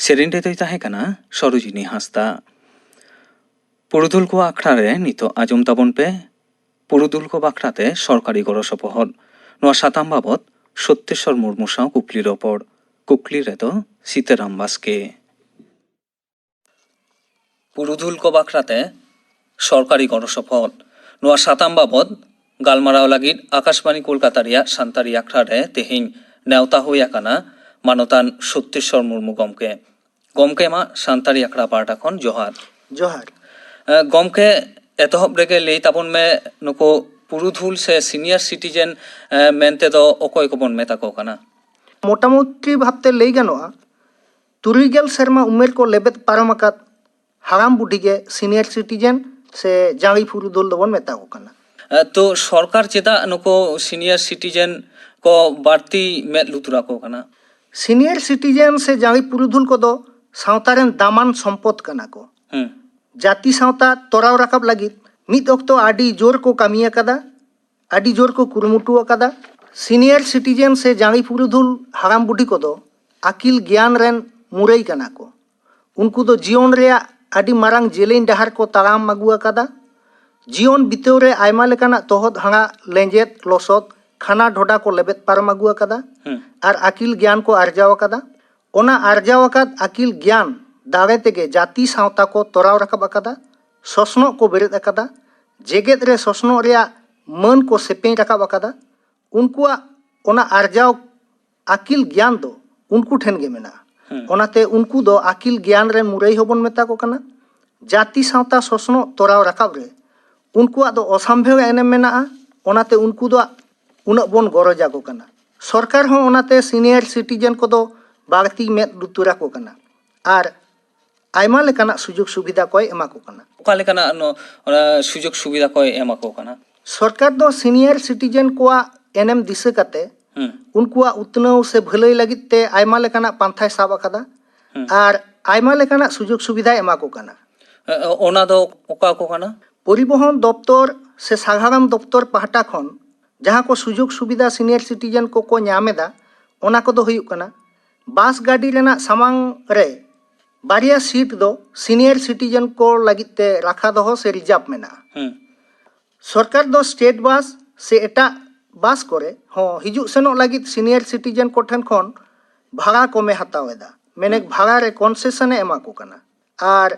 ᱥᱮᱨᱮᱧ ᱨᱮᱫᱚᱭ ᱛᱟᱦᱮᱸ ᱠᱟᱱᱟ ᱥᱚᱨᱳᱡᱤᱱᱤ ᱦᱟᱸᱥᱫᱟ᱾ ᱯᱩᱨᱩᱫᱷᱩᱞ ᱠᱚᱣᱟᱜ ᱟᱠᱷᱲᱟ ᱨᱮ ᱱᱤᱛᱚᱜ ᱟᱸᱡᱚᱢ ᱛᱟᱵᱚᱱ ᱯᱮ ᱯᱩᱨᱩᱫᱷᱩᱞ ᱠᱚ ᱵᱟᱠᱷᱨᱟᱛᱮ ᱥᱚᱨᱠᱟᱨᱤ ᱜᱚᱲᱚ ᱥᱚᱯᱚᱦᱚᱫ᱾ ᱱᱚᱣᱟ ᱥᱟᱛᱟᱢ ᱵᱟᱵᱚᱛ ᱥᱚᱛᱭᱮᱥᱚᱨ ᱢᱩᱨᱢᱩ ᱥᱟᱶ ᱠᱩᱠᱞᱤ ᱨᱚᱯᱚᱲ᱾ ᱠᱩᱠᱞᱤ ᱨᱮᱫᱚ ᱥᱤᱛᱟᱹᱨᱟᱢ ᱵᱟᱥᱠᱮ᱾ ᱯᱩᱨᱩᱫᱷᱩᱞ ᱠᱚ ᱵᱟᱠᱷᱨᱟᱛᱮ ᱥᱚᱨᱠᱟᱨᱤ ᱜᱚᱲᱚ ᱥᱚᱯᱚᱦᱚᱫ, ᱱᱚᱣᱟ ᱥᱟᱛᱟᱢ ᱵᱟᱵᱚᱛ ᱜᱟᱞᱢᱟᱨᱟᱣ ᱞᱟᱹᱜᱤᱫ ᱟᱠᱟᱥᱵᱟᱬᱤ ᱠᱳᱞᱠᱟᱛᱟ ᱨᱮᱭᱟᱜ ᱥᱟᱱᱛᱟᱲᱤ ᱟᱠᱷᱲᱟ ᱨᱮ ᱛᱮᱦᱮᱧ ᱱᱮᱣᱛᱟ ᱦᱩᱭ ᱟᱠᱟᱱᱟ ᱢᱟᱱᱚᱛᱟᱱ ᱥᱚᱛᱭᱮᱥᱚᱨ ᱢᱩᱨᱢᱩ ᱜᱚᱢᱠᱮ᱾ ᱜᱚᱢᱠᱮ, ᱢᱟ ᱥᱟᱱᱛᱟᱲᱤ ᱟᱠᱷᱲᱟ ᱯᱟᱦᱴᱟ ᱠᱷᱚᱱ ᱡᱚᱦᱟᱨ᱾ ᱡᱚᱦᱟᱨ᱾ ᱮ, ᱜᱚᱢᱠᱮ, ᱮᱛᱚᱦᱚᱵ ᱨᱮᱜᱮ ᱞᱟᱹᱭ ᱛᱟᱵᱚᱱ ᱢᱮ, ᱱᱩᱠᱩ ᱯᱩᱨᱩᱫᱷᱩᱞ ᱥᱮ ᱥᱤᱱᱤᱭᱟᱨ ᱥᱤᱴᱤᱡᱮᱱ, ᱮ, ᱢᱮᱱᱛᱮ ᱫᱚ ᱚᱠᱚᱭ ᱠᱚᱵᱚᱱ ᱢᱮᱛᱟ ᱠᱚ ᱠᱟᱱᱟ? ᱢᱚᱴᱟᱢᱩᱴᱤ ᱵᱷᱟᱵᱛᱮ ᱞᱟᱹᱭ ᱜᱟᱱᱚᱜᱼᱟ, ᱛᱩᱨᱩᱭ ᱜᱮᱞ ᱥᱮᱨᱢᱟ ᱩᱢᱮᱨ ᱠᱚ ᱞᱮᱵᱮᱫ ᱯᱟᱨᱚᱢ ᱟᱠᱟᱫ ᱦᱟᱲᱟᱢ ᱵᱩᱰᱷᱤ ᱜᱮ ᱥᱤᱱᱤᱭᱟᱨ ᱥᱤᱴᱤᱡᱮᱱ ᱥᱮ ᱡᱟᱸᱜᱮ ᱯᱩᱨᱩᱫᱷᱩᱞ ᱫᱚᱵᱚᱱ ᱢᱮᱛᱟ ᱠᱚ ᱠᱟᱱᱟ᱾ ᱛᱚ ᱥᱚᱨᱠᱟᱨ ᱪᱮᱫᱟᱜ ᱱᱩᱠᱩ ᱥᱤᱱᱤᱭᱟᱨ ᱥᱤᱴᱤᱡᱮᱱ ᱠᱚ ᱵᱟᱹᱲᱛᱤ ᱢᱮᱫ ᱞᱩᱛᱩᱨ ᱟᱠᱚ ᱠᱟᱱᱟ? ᱥᱤᱱᱤᱭᱟᱨ ᱥᱤᱴᱤᱡᱮᱱ ᱥᱮ ᱡᱟᱸᱜᱮ ᱯᱩᱨᱩᱫᱷᱩᱞ ᱠᱚᱫᱚ ᱥᱟᱶᱛᱟ ᱨᱮᱱ ᱫᱟᱢᱟᱱ ᱥᱚᱢᱯᱚᱫ ᱠᱟᱱᱟ ᱠᱚ᱾ ᱦᱩᱸ᱾ ᱡᱟᱹᱛᱤ ᱥᱟᱶᱛᱟ ᱛᱚᱨᱟᱣ ᱨᱟᱠᱟᱵ ᱞᱟᱹᱜᱤᱫ ᱢᱤᱫ ᱚᱠᱛᱚ ᱟᱹᱰᱤ ᱡᱳᱨ ᱠᱚ ᱠᱟᱹᱢᱤ ᱟᱠᱟᱫᱟ, ᱟᱹᱰᱤ ᱡᱳᱨ ᱠᱚ ᱠᱩᱨᱩᱢᱩᱴᱩ ᱟᱠᱟᱫᱟ᱾ ᱥᱤᱱᱤᱭᱟᱨ ᱥᱤᱴᱤᱡᱮᱱ ᱥᱮ ᱡᱟᱸᱜᱮ ᱯᱩᱨᱩᱫᱷᱩᱞ ᱦᱟᱲᱟᱢ ᱵᱩᱰᱷᱤ ᱠᱚᱫᱚ ᱟᱹᱠᱤᱞ ᱜᱮᱭᱟᱱ ᱨᱮᱱ ᱢᱩᱨᱟᱹᱭ ᱠᱟᱱᱟ ᱠᱚ᱾ ᱩᱱᱠᱩ ᱫᱚ ᱡᱤᱭᱚᱱ ᱨᱮᱭᱟᱜ ᱟᱹᱰᱤ ᱢᱟᱨᱟᱝ ᱡᱮᱞᱮᱧ ᱰᱟᱦᱟᱨ ᱠᱚ ᱛᱟᱲᱟᱢ ᱟᱹᱜᱩ ᱟᱠᱟᱫᱟ᱾ ᱡᱤᱭᱚᱱ ᱵᱤᱛᱟᱹᱣ ᱨᱮ ᱟᱭᱢᱟ ᱞᱮᱠᱟᱱᱟᱜ ᱛᱚᱦᱚᱫ ᱦᱟᱲᱟᱜ, ᱞᱮᱸᱡᱮᱫ, ᱞᱚᱥᱚᱫ, ᱠᱷᱟᱱᱟ ᱰᱷᱚᱰᱟ ᱠᱚ ᱞᱮᱵᱮᱫ ᱯᱟᱨᱚᱢ ᱟᱹᱜᱩ ᱟᱠᱟᱫᱟ᱾ ᱦᱩᱸ᱾ ᱟᱨ ᱟᱹᱠᱤᱞ ᱜᱮᱭᱟᱱ ᱠᱚ ᱟᱨᱡᱟᱣ ᱟᱠᱟᱫᱟ᱾ ᱚᱱᱟ ᱟᱨᱡᱟᱣ ᱟᱠᱟᱫ ᱟᱹᱠᱤᱞ ᱜᱮᱭᱟᱱ ᱫᱟᱲᱮ ᱛᱮᱜᱮ ᱡᱟᱹᱛᱤ ᱥᱟᱶᱛᱟ ᱠᱚ ᱛᱚᱨᱟᱣ ᱨᱟᱠᱟᱵ ᱟᱠᱟᱫᱟ, ᱥᱚᱥᱱᱚᱜ ᱠᱚ ᱵᱮᱨᱮᱫ ᱟᱠᱟᱫᱟ, ᱡᱮᱜᱮᱛ ᱨᱮ ᱥᱚᱥᱱᱚᱜ ᱨᱮᱭᱟᱜ ᱢᱟᱹᱱ ᱠᱚ ᱥᱮᱯᱮᱧ ᱨᱟᱠᱟᱵ ᱟᱠᱟᱫᱟ᱾ ᱩᱱᱠᱩᱣᱟᱜ ᱚᱱᱟ ᱟᱨᱡᱟᱣ ᱟᱹᱠᱤᱞ ᱜᱮᱭᱟᱱ ᱫᱚ ᱩᱱᱠᱩ ᱴᱷᱮᱱ ᱜᱮ ᱢᱮᱱᱟᱜᱼᱟ᱾ ᱦᱩᱸ᱾ ᱚᱱᱟᱛᱮ ᱩᱱᱠᱩ ᱫᱚ ᱟᱹᱠᱤᱞ ᱜᱮᱭᱟᱱ ᱨᱮᱱ ᱢᱩᱨᱟᱹᱭ ᱦᱚᱸᱵᱚᱱ ᱢᱮᱛᱟ ᱠᱚ ᱠᱟᱱᱟ᱾ ᱡᱟᱹᱛᱤ ᱥᱟᱶᱛᱟ ᱥᱚᱥᱱᱚᱜ ᱛᱚᱨᱟᱣ ᱨᱟᱠᱟᱵ ᱨᱮ ᱩᱱᱠᱩᱣᱟᱜ ᱫᱚ ᱚᱥᱟᱢᱵᱷᱮᱲ ᱮᱱᱮᱢ ᱢᱮᱱᱟᱜᱼᱟ᱾ ᱚᱱᱟᱛᱮ ᱩᱱᱠᱩ ᱫᱚ ᱩᱱᱟᱹᱜ ᱵᱚᱱ ᱜᱚᱨᱚᱡ ᱟᱠᱚ ᱠᱟᱱᱟ᱾ ᱥᱚᱨᱠᱟᱨ ᱦᱚᱸ ᱚᱱᱟᱛᱮ ᱥᱤᱱᱤᱭᱟᱨ ᱥᱤᱴᱤᱡᱮᱱ ᱠᱚᱫᱚ ᱵᱟᱹᱲᱛᱤ ᱢᱮᱫ ᱞᱩᱛᱩᱨ ᱟᱠᱚ ᱠᱟᱱᱟ ᱟᱨ ᱟᱭᱢᱟ ᱞᱮᱠᱟᱱᱟᱜ ᱥᱩᱡᱳᱜᱽ ᱥᱩᱵᱤᱫᱷᱟ ᱠᱚᱭ ᱮᱢᱟ ᱠᱚ ᱠᱟᱱᱟ᱾ ᱚᱠᱟ ᱞᱮᱠᱟᱱᱟᱜ ᱱᱚ-, ᱚᱱᱟ ᱥᱩᱡᱳᱜᱽ ᱥᱩᱵᱤᱫᱷᱟ ᱠᱚᱭ ᱮᱢᱟ ᱠᱚ ᱠᱟᱱᱟ? ᱥᱚᱨᱠᱟᱨ ᱫᱚ ᱥᱤᱱᱤᱭᱟᱨ ᱥᱤᱴᱤᱡᱮᱱ ᱠᱚᱣᱟᱜ ᱮᱱᱮᱢ ᱫᱤᱥᱟᱹ ᱠᱟᱛᱮ ᱦᱩᱸ᱾ ᱩᱱᱠᱩᱣᱟᱜ ᱩᱛᱱᱟᱹᱣ ᱥᱮ ᱵᱷᱟᱹᱞᱟᱹᱭ ᱞᱟᱹᱜᱤᱫ ᱛᱮ ᱟᱭᱢᱟ ᱞᱮᱠᱟᱱᱟᱜ ᱯᱟᱱᱛᱷᱟᱭ ᱥᱟᱵ ᱟᱠᱟᱫᱟ᱾ ᱦᱩᱸ᱾ ᱟᱨ ᱟᱭᱢᱟ ᱞᱮᱠᱟᱱᱟᱜ ᱥᱩᱡᱳᱜᱽ ᱥᱩᱵᱤᱫᱷᱟᱭ ᱮᱢᱟ ᱠᱚ ᱠᱟᱱᱟ᱾ ᱮ, ᱚᱱᱟ ᱫᱚ ᱚᱠᱟ ᱠᱚ ᱠᱟᱱᱟ? ᱯᱚᱨᱤᱵᱚᱦᱚᱱ ᱫᱚᱯᱛᱚᱨ ᱥᱮ ᱥᱟᱜᱟᱲᱚᱢ ᱫᱚᱯᱛᱚᱨ ᱯᱟᱦᱴᱟ ᱠᱷᱚᱱ ᱡᱟᱦᱟᱸ ᱠᱚ ᱥᱩᱡᱳᱜᱽ ᱥᱩᱵᱤᱫᱷᱟ ᱥᱤᱱᱤᱭᱟᱨ ᱥᱤᱴᱤᱡᱮᱱ ᱠᱚᱠᱚ ᱧᱟᱢ ᱮᱫᱟ, ᱚᱱᱟ ᱠᱚᱫᱚ ᱦᱩᱭᱩᱜ ᱠᱟᱱᱟ, ᱵᱟᱥ ᱜᱟᱹᱰᱤ ᱨᱮᱱᱟᱜ ᱥᱟᱢᱟᱝ ᱨᱮ ᱵᱟᱨᱭᱟ ᱥᱤᱴ ᱫᱚ ᱥᱤᱱᱤᱭᱟᱨ ᱥᱤᱴᱤᱡᱮᱱ ᱠᱚ ᱞᱟᱹᱜᱤᱫ ᱛᱮ ᱨᱟᱠᱷᱟ ᱫᱚᱦᱚ ᱥᱮ ᱨᱤᱡᱟᱨᱵᱷ ᱢᱮᱱᱟᱜᱼᱟ᱾ ᱦᱩᱸ᱾ ᱥᱚᱨᱠᱟᱨ ᱫᱚ ᱥᱴᱮᱴ ᱵᱟᱥ ᱥᱮ ᱮᱴᱟᱜ ᱵᱟᱥ ᱠᱚᱨᱮ ᱦᱚᱸ ᱦᱤᱡᱩᱜ ᱥᱮᱱᱚᱜ ᱞᱟᱹᱜᱤᱫ ᱥᱤᱱᱤᱭᱟᱨ ᱥᱤᱴᱤᱡᱮᱱ ᱠᱚ ᱴᱷᱮᱱ ᱠᱷᱚᱱ ᱵᱷᱟᱲᱟ ᱠᱚᱢᱮ ᱦᱟᱛᱟᱣ ᱮᱫᱟ, ᱢᱮᱱᱮᱫ ᱦᱩᱸ᱾ ᱵᱷᱟᱲᱟ ᱨᱮ ᱠᱚᱱᱥᱮᱥᱚᱱ ᱮ ᱮᱢᱟ ᱠᱚ ᱠᱟᱱᱟ᱾ ᱟᱨ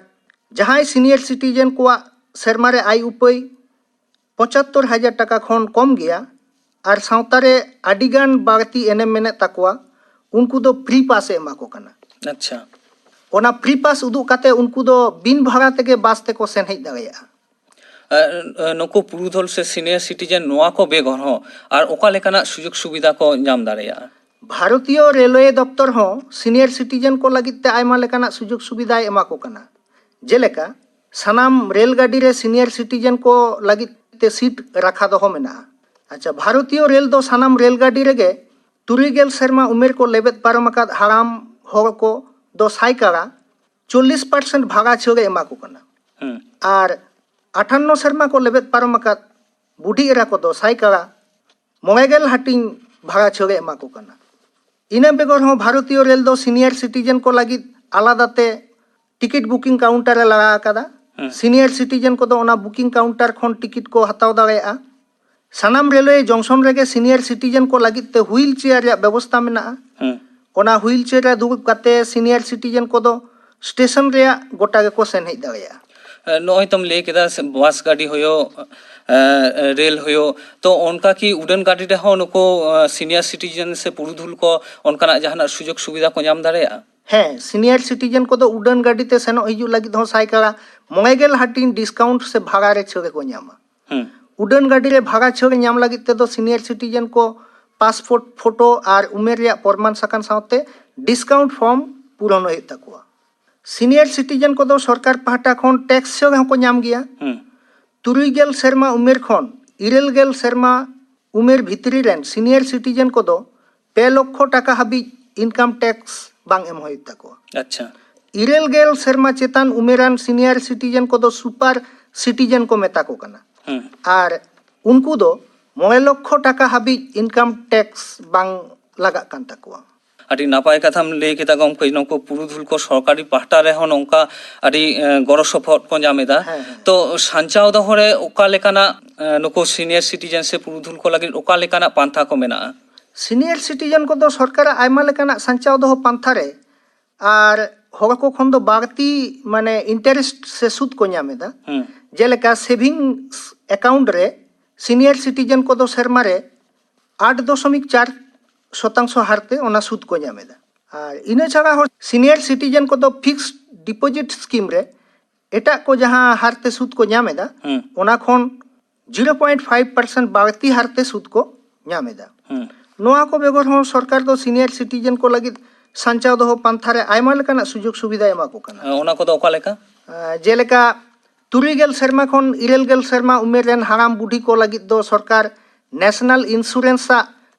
ᱡᱟᱦᱟᱸᱭ ᱥᱤᱱᱤᱭᱟᱨ ᱥᱤᱴᱤᱡᱮᱱ ᱠᱚᱣᱟᱜ ᱥᱮᱨᱢᱟ ᱨᱮ ᱟᱭ ᱩᱯᱟᱹᱭ ᱯᱚᱸᱪᱟᱛᱛᱳᱨ ᱦᱟᱡᱟᱨ ᱴᱟᱠᱟ ᱠᱷᱚᱱ ᱠᱚᱢ ᱜᱮᱭᱟ ᱟᱨ ᱥᱟᱶᱛᱟ ᱨᱮ ᱟᱹᱰᱤᱜᱟᱱ ᱵᱟᱹᱲᱛᱤ ᱮᱱᱮᱢ ᱢᱮᱱᱟᱜ ᱛᱟᱠᱚᱣᱟ, ᱩᱱᱠᱩ ᱫᱚ ᱯᱷᱨᱤ ᱯᱟᱥ ᱮ ᱮᱢᱟ ᱠᱚ ᱠᱟᱱᱟ᱾ ᱟᱪᱪᱷᱟ᱾ ᱚᱱᱟ ᱯᱷᱨᱤ ᱯᱟᱥ ᱩᱫᱩᱜ ᱠᱟᱛᱮ ᱩᱱᱠᱩ ᱫᱚ ᱵᱤᱱ ᱵᱷᱟᱲᱟ ᱛᱮᱜᱮ ᱵᱟᱥ ᱛᱮᱠᱚ ᱥᱮᱱ ᱦᱮᱡ ᱫᱟᱲᱮᱭᱟᱜᱼᱟ᱾ ᱮ, ᱮ, ᱱᱩᱠᱩ ᱯᱩᱨᱩᱫᱷᱩᱞ ᱥᱮ ᱥᱤᱱᱤᱭᱟᱨ ᱥᱤᱴᱤᱡᱮᱱ ᱱᱚᱣᱟ ᱠᱚ ᱵᱮᱜᱚᱨ ᱦᱚᱸ ᱟᱨ ᱚᱠᱟ ᱞᱮᱠᱟᱱᱟᱜ ᱥᱩᱡᱳᱜᱽ ᱥᱩᱵᱤᱫᱷᱟ ᱠᱚ ᱧᱟᱢ ᱫᱟᱲᱮᱭᱟᱜᱼᱟ? ᱵᱷᱟᱨᱚᱛᱤᱭᱚ ᱨᱮᱞᱣᱮ ᱫᱚᱯᱛᱚᱨ ᱦᱚᱸ ᱥᱤᱱᱤᱭᱟᱨ ᱥᱤᱴᱤᱡᱮᱱ ᱠᱚ ᱞᱟᱹᱜᱤᱫ ᱛᱮ ᱟᱭᱢᱟ ᱞᱮᱠᱟᱱᱟᱜ ᱥᱩᱡᱳᱜᱽ ᱥᱩᱵᱤᱫᱷᱟᱭ ᱮᱢᱟ ᱠᱚ ᱠᱟᱱᱟ᱾ ᱡᱮᱞᱮᱠᱟ, ᱥᱟᱱᱟᱢ ᱨᱮᱞ ᱜᱟᱹᱰᱤ ᱨᱮ ᱥᱤᱱᱤᱭᱟᱨ ᱥᱤᱴᱤᱡᱮᱱ ᱠᱚ ᱞᱟᱹᱜᱤᱫ ᱛᱮ ᱥᱤᱴ ᱨᱟᱠᱷᱟ ᱫᱚᱦᱚ ᱢᱮᱱᱟᱜᱼᱟ᱾ ᱟᱪᱪᱷᱟ, ᱵᱷᱟᱨᱚᱛᱤᱭᱚ ᱨᱮᱞ ᱫᱚ ᱥᱟᱱᱟᱢ ᱨᱮᱞ ᱜᱟᱹᱰᱤ ᱨᱮᱜᱮ ᱛᱩᱨᱩᱭ ᱜᱮᱞ ᱥᱮᱨᱢᱟ ᱩᱢᱮᱨ ᱠᱚ ᱞᱮᱵᱮᱫ ᱯᱟᱨᱚᱢ ᱟᱠᱟᱫ ᱦᱟᱲᱟᱢ ᱦᱚᱲ ᱠᱚ ᱫᱚ ᱥᱟᱭᱠᱟᱲᱟ ᱪᱚᱞᱞᱤᱥ ᱯᱟᱨᱥᱮᱱᱴ ᱵᱷᱟᱜᱟ ᱪᱷᱟᱹᱲ ᱮ ᱮᱢᱟ ᱠᱚ ᱠᱟᱱᱟ᱾ ᱦᱩᱸ᱾ ᱟᱨ ᱟᱴᱷᱟᱱᱱᱚ ᱥᱮᱨᱢᱟ ᱠᱚ ᱞᱮᱵᱮᱫ ᱯᱟᱨᱚᱢ ᱟᱠᱟᱫ ᱵᱩᱰᱷᱤ ᱮᱨᱟ ᱠᱚᱫᱚ ᱥᱟᱭᱠᱟᱲᱟ ᱢᱚᱬᱮ ᱜᱮᱞ ᱦᱟᱹᱴᱤᱧ ᱵᱷᱟᱜᱟ ᱪᱷᱟᱹᱲ ᱮ ᱮᱢᱟ ᱠᱚ ᱠᱟᱱᱟ᱾ ᱤᱱᱟᱹ ᱵᱮᱜᱚᱨ ᱦᱚᱸ ᱵᱷᱟᱨᱚᱛᱤᱭᱚ ᱨᱮᱞ ᱫᱚ ᱥᱤᱱᱤᱭᱟᱨ ᱥᱤᱴᱤᱡᱮᱱ ᱠᱚ ᱞᱟᱹᱜᱤᱫ ᱟᱞᱟᱫᱟ ᱛᱮ ᱴᱤᱠᱤᱴ ᱵᱩᱠᱤᱝ ᱠᱟᱣᱩᱱᱴᱟᱨ ᱮ ᱞᱟᱜᱟ ᱟᱠᱟᱫᱟ᱾ ᱦᱮᱸ᱾ ᱥᱤᱱᱤᱭᱟᱨ ᱥᱤᱴᱤᱡᱮᱱ ᱠᱚᱫᱚ ᱚᱱᱟ ᱵᱩᱠᱤᱝ ᱠᱟᱣᱩᱱᱴᱟᱨ ᱠᱷᱚᱱ ᱴᱤᱠᱤᱴ ᱠᱚ ᱦᱟᱛᱟᱣ ᱫᱟᱲᱮᱭᱟᱜᱼᱟ᱾ ᱥᱟᱱᱟᱢ ᱨᱮᱞᱣᱮ ᱡᱚᱝᱥᱚᱱ ᱨᱮᱜᱮ ᱥᱤᱱᱤᱭᱟᱨ ᱥᱤᱴᱤᱡᱮᱱ ᱠᱚ ᱞᱟᱹᱜᱤᱫ ᱛᱮ ᱦᱩᱭᱤᱞ ᱪᱮᱭᱟᱨ ᱨᱮᱭᱟᱜ ᱵᱮᱵᱚᱥᱛᱟ ᱢᱮᱱᱟᱜᱼᱟ᱾ ᱦᱮᱸ᱾ ᱚᱱᱟ ᱦᱩᱭᱤᱞ ᱪᱮᱭᱟᱨ ᱨᱮ ᱫᱩᱲᱩᱵ ᱠᱟᱛᱮ ᱥᱤᱱᱤᱭᱟᱨ ᱥᱤᱴᱤᱡᱮᱱ ᱠᱚᱫᱚ ᱥᱴᱮᱥᱚᱱ ᱨᱮᱭᱟᱜ ᱜᱚᱴᱟ ᱜᱮᱠᱚ ᱥᱮᱱ ᱦᱮᱡ ᱫᱟᱲᱮᱭᱟᱜᱼᱟ᱾ ᱱᱚᱜᱼᱚᱭ ᱛᱚᱢ ᱞᱟᱹᱭ ᱠᱮᱫᱟ ᱥᱮ ᱵᱟᱥ ᱜᱟᱹᱰᱤ ᱦᱩᱭᱩᱜ, ᱮ, ᱨᱮᱞ ᱦᱩᱭᱩᱜ, ᱛᱚ ᱚᱱᱠᱟ ᱠᱤ ᱩᱰᱟᱹᱱ ᱜᱟᱹᱰᱤ ᱨᱮᱦᱚᱸ ᱱᱩᱠᱩ, ᱮ, ᱥᱤᱱᱤᱭᱟᱨ ᱥᱤᱴᱤᱡᱮᱱ ᱥᱮ ᱯᱩᱨᱩᱫᱷᱩᱞ ᱠᱚ ᱚᱱᱠᱟᱱᱟᱜ ᱡᱟᱦᱟᱱᱟᱜ ᱥᱩᱡᱳᱜᱽ ᱥᱩᱵᱤᱫᱷᱟ ᱠᱚ ᱧᱟᱢ ᱫᱟᱲᱮᱭᱟᱜᱼᱟ? ᱦᱮᱸ, ᱥᱤᱱᱤᱭᱟᱨ ᱥᱤᱴᱤᱡᱮᱱ ᱠᱚᱫᱚ ᱩᱰᱟᱹᱱ ᱜᱟᱹᱰᱤ ᱛᱮ ᱥᱮᱱᱚᱜ ᱦᱤᱡᱩᱜ ᱞᱟᱹᱜᱤᱫ ᱦᱚᱸ ᱥᱟᱭᱠᱟᱲᱟ ᱢᱚᱬᱮ ᱜᱮᱞ ᱦᱟᱹᱴᱤᱧ ᱰᱤᱥᱠᱟᱣᱩᱱᱴ ᱥᱮ ᱵᱷᱟᱜᱟ ᱨᱮ ᱪᱷᱟᱹᱲ ᱠᱚ ᱧᱟᱢᱟ᱾ ᱦᱩᱸ᱾ ᱩᱰᱟᱹᱱ ᱜᱟᱹᱰᱤ ᱨᱮ ᱵᱷᱟᱜᱟ ᱪᱷᱟᱹᱲ ᱧᱟᱢ ᱞᱟᱹᱜᱤᱫ ᱛᱮᱫᱚ ᱥᱤᱱᱤᱭᱟᱨ ᱥᱤᱴᱤᱡᱮᱱ ᱠᱚ ᱯᱟᱥᱯᱳᱨᱴ ᱯᱷᱳᱴᱳ ᱟᱨ ᱩᱢᱮᱨ ᱨᱮᱭᱟᱜ ᱯᱨᱚᱢᱟᱱ ᱥᱟᱠᱟᱢ ᱥᱟᱶᱛᱮ ᱰᱤᱥᱠᱟᱣᱩᱱᱴ ᱯᱷᱚᱨᱢ ᱯᱩᱨᱚᱱ ᱦᱩᱭᱩᱜ ᱛᱟᱠᱚᱣᱟ᱾ ᱥᱤᱱᱤᱭᱟᱨ ᱥᱤᱴᱤᱡᱮᱱ ᱠᱚᱫᱚ ᱥᱚᱨᱠᱟᱨ ᱯᱟᱦᱴᱟ ᱠᱷᱚᱱ ᱴᱮᱠᱥ ᱪᱷᱟᱹᱲ ᱦᱚᱸᱠᱚ ᱧᱟᱢ ᱜᱮᱭᱟ᱾ ᱦᱩᱸ᱾ ᱛᱩᱨᱩᱭ ᱜᱮᱞ ᱥᱮᱨᱢᱟ ᱩᱢᱮᱨ ᱠᱷᱚᱱ ᱤᱨᱟᱹᱞ ᱜᱮᱞ ᱥᱮᱨᱢᱟ ᱩᱢᱮᱨ ᱵᱷᱤᱛᱨᱤ ᱨᱮᱱ ᱥᱤᱱᱤᱭᱟᱨ ᱥᱤᱴᱤᱡᱮᱱ ᱠᱚᱫᱚ ᱯᱮ ᱞᱚᱠᱠᱷᱚ ᱴᱟᱠᱟ ᱦᱟᱹᱵᱤᱡ ᱤᱱᱠᱟᱢ ᱴᱮᱠᱥ ᱵᱟᱝ ᱮᱢ ᱦᱩᱭᱩᱜ ᱛᱟᱠᱚᱣᱟ᱾ ᱟᱪᱪᱷᱟ᱾ ᱤᱨᱟᱹᱞ ᱜᱮᱞ ᱥᱮᱨᱢᱟ ᱪᱮᱛᱟᱱ ᱩᱢᱮᱨᱟᱱ ᱥᱤᱱᱤᱭᱟᱨ ᱥᱤᱴᱤᱡᱮᱱ ᱠᱚᱫᱚ ᱥᱩᱯᱟᱨ ᱥᱤᱴᱤᱡᱮᱱ ᱠᱚ ᱢᱮᱛᱟ ᱠᱚ ᱠᱟᱱᱟ᱾ ᱦᱩᱸ᱾ ᱟᱨ ᱩᱱᱠᱩ ᱫᱚ ᱢᱚᱬᱮ ᱞᱚᱠᱠᱷᱚ ᱴᱟᱠᱟ ᱦᱟᱹᱵᱤᱡ ᱤᱱᱠᱟᱢ ᱴᱮᱠᱥ ᱵᱟᱝ ᱞᱟᱜᱟᱜ ᱠᱟᱱ ᱛᱟᱠᱚᱣᱟ᱾ ᱟᱹᱰᱤ ᱱᱟᱯᱟᱭ ᱠᱟᱛᱷᱟᱢ ᱞᱟᱹᱭ ᱠᱮᱫᱟ ᱜᱚᱢᱠᱮ, ᱱᱩᱠᱩ ᱯᱩᱨᱩᱫᱷᱩᱞ ᱠᱚ ᱥᱚᱨᱠᱟᱨᱤ ᱯᱟᱦᱴᱟ ᱨᱮᱦᱚᱸ ᱱᱚᱝᱠᱟ ᱟᱹᱰᱤ, ᱮ, ᱜᱚᱲᱚ ᱥᱚᱯᱚᱦᱚᱫ ᱠᱚ ᱧᱟᱢ ᱮᱫᱟ᱾ ᱦᱮᱸ, ᱦᱮᱸ᱾ ᱛᱚ ᱥᱟᱧᱪᱟᱣ ᱫᱚᱦᱚ ᱨᱮ ᱚᱠᱟ ᱞᱮᱠᱟᱱᱟᱜ, ᱮ, ᱱᱩᱠᱩ ᱥᱤᱱᱤᱭᱟᱨ ᱥᱤᱴᱤᱡᱮᱱ ᱥᱮ ᱯᱩᱨᱩᱫᱷᱩᱞ ᱠᱚ ᱞᱟᱹᱜᱤᱫ ᱚᱠᱟ ᱞᱮᱠᱟᱱᱟᱜ ᱯᱟᱱᱛᱷᱟ ᱠᱚ ᱢᱮᱱᱟᱜᱼᱟ? ᱥᱤᱱᱤᱭᱟᱨ ᱥᱤᱴᱤᱡᱮᱱ ᱠᱚᱫᱚ ᱥᱚᱨᱠᱟᱨᱟᱜ ᱟᱭᱢᱟ ᱞᱮᱠᱟᱱᱟᱜ ᱥᱟᱧᱪᱟᱣ ᱫᱚᱦᱚ ᱯᱟᱱᱛᱷᱟ ᱨᱮ ᱟᱨ ᱦᱚᱲ ᱠᱚ ᱠᱷᱚᱱ ᱫᱚ ᱵᱟᱹᱲᱛᱤ ᱢᱟᱱᱮ ᱤᱱᱴᱟᱨᱮᱥᱴ ᱥᱮ ᱥᱩᱫ ᱠᱚ ᱧᱟᱢ ᱮᱫᱟ᱾ ᱦᱩᱸ᱾ ᱡᱮᱞᱮᱠᱟ ᱥᱮᱵᱷᱤᱝᱥ ᱮᱠᱟᱣᱩᱱᱴ ᱨᱮ ᱥᱤᱱᱤᱭᱟᱨ ᱥᱤᱴᱤᱡᱮᱱ ᱠᱚᱫᱚ ᱥᱮᱨᱢᱟ ᱨᱮ ᱟᱴ ᱫᱚᱥᱚᱢᱤᱠ ᱪᱟᱨ ᱥᱚᱛᱟᱝᱥᱚ ᱦᱟᱨ ᱛᱮ ᱚᱱᱟ ᱥᱩᱫ ᱠᱚ ᱧᱟᱢ ᱮᱫᱟ᱾ ᱟᱨ ᱤᱱᱟᱹ ᱪᱷᱟᱲᱟ ᱦᱚᱸ ᱥᱤᱱᱤᱭᱟᱨ ᱥᱤᱴᱤᱡᱮᱱ ᱠᱚᱫᱚ ᱯᱷᱤᱠᱥᱰ ᱰᱤᱯᱚᱡᱤᱴ ᱥᱠᱤᱢ ᱨᱮ ᱮᱴᱟᱜ ᱠᱚ ᱡᱟᱦᱟᱸ ᱦᱟᱨ ᱛᱮ ᱥᱩᱫ ᱠᱚ ᱧᱟᱢ ᱮᱫᱟ, ᱦᱩᱸ᱾ ᱚᱱᱟ ᱠᱷᱚᱱ ᱡᱤᱨᱳ ᱯᱚᱭᱮᱱᱴ ᱯᱷᱟᱭᱤᱵᱷ ᱯᱟᱨᱥᱮᱱᱴ ᱵᱟᱹᱲᱛᱤ ᱦᱟᱨ ᱛᱮ ᱥᱩᱫ ᱠᱚ ᱧᱟᱢ ᱮᱫᱟ᱾ ᱦᱩᱸ᱾ ᱱᱚᱣᱟ ᱠᱚ ᱵᱮᱜᱚᱨ ᱦᱚᱸ ᱥᱚᱨᱠᱟᱨ ᱫᱚ ᱥᱤᱱᱤᱭᱟᱨ ᱥᱤᱴᱤᱡᱮᱱ ᱠᱚ ᱞᱟᱹᱜᱤᱫ ᱥᱟᱧᱪᱟᱣ ᱫᱚᱦᱚ ᱯᱟᱱᱛᱷᱟ ᱨᱮ ᱟᱭᱢᱟ ᱞᱮᱠᱟᱱᱟᱜ ᱥᱩᱡᱳᱜᱽ ᱥᱩᱵᱤᱫᱷᱟᱭ ᱮᱢᱟ ᱠᱚ ᱠᱟᱱᱟ᱾ ᱚᱱᱟ ᱠᱚᱫᱚ ᱚᱠᱟ ᱞᱮᱠᱟ? ᱟᱸ, ᱡᱮᱞᱮᱠᱟ ᱛᱩᱨᱩᱭ ᱜᱮᱞ ᱥᱮᱨᱢᱟ ᱠᱷᱚᱱ ᱤᱨᱟᱹᱞ ᱜᱮᱞ ᱥᱮᱨᱢᱟ ᱩᱢᱮᱨ ᱨᱮᱱ ᱦᱟᱲᱟᱢ ᱵᱩᱰᱷᱤ ᱠᱚ ᱞᱟᱹᱜᱤᱫ ᱫᱚ ᱥᱚᱨᱠᱟᱨ ᱱᱮᱥᱱᱟᱞ ᱤᱱᱥᱩᱨᱮᱱᱥ ᱟᱜ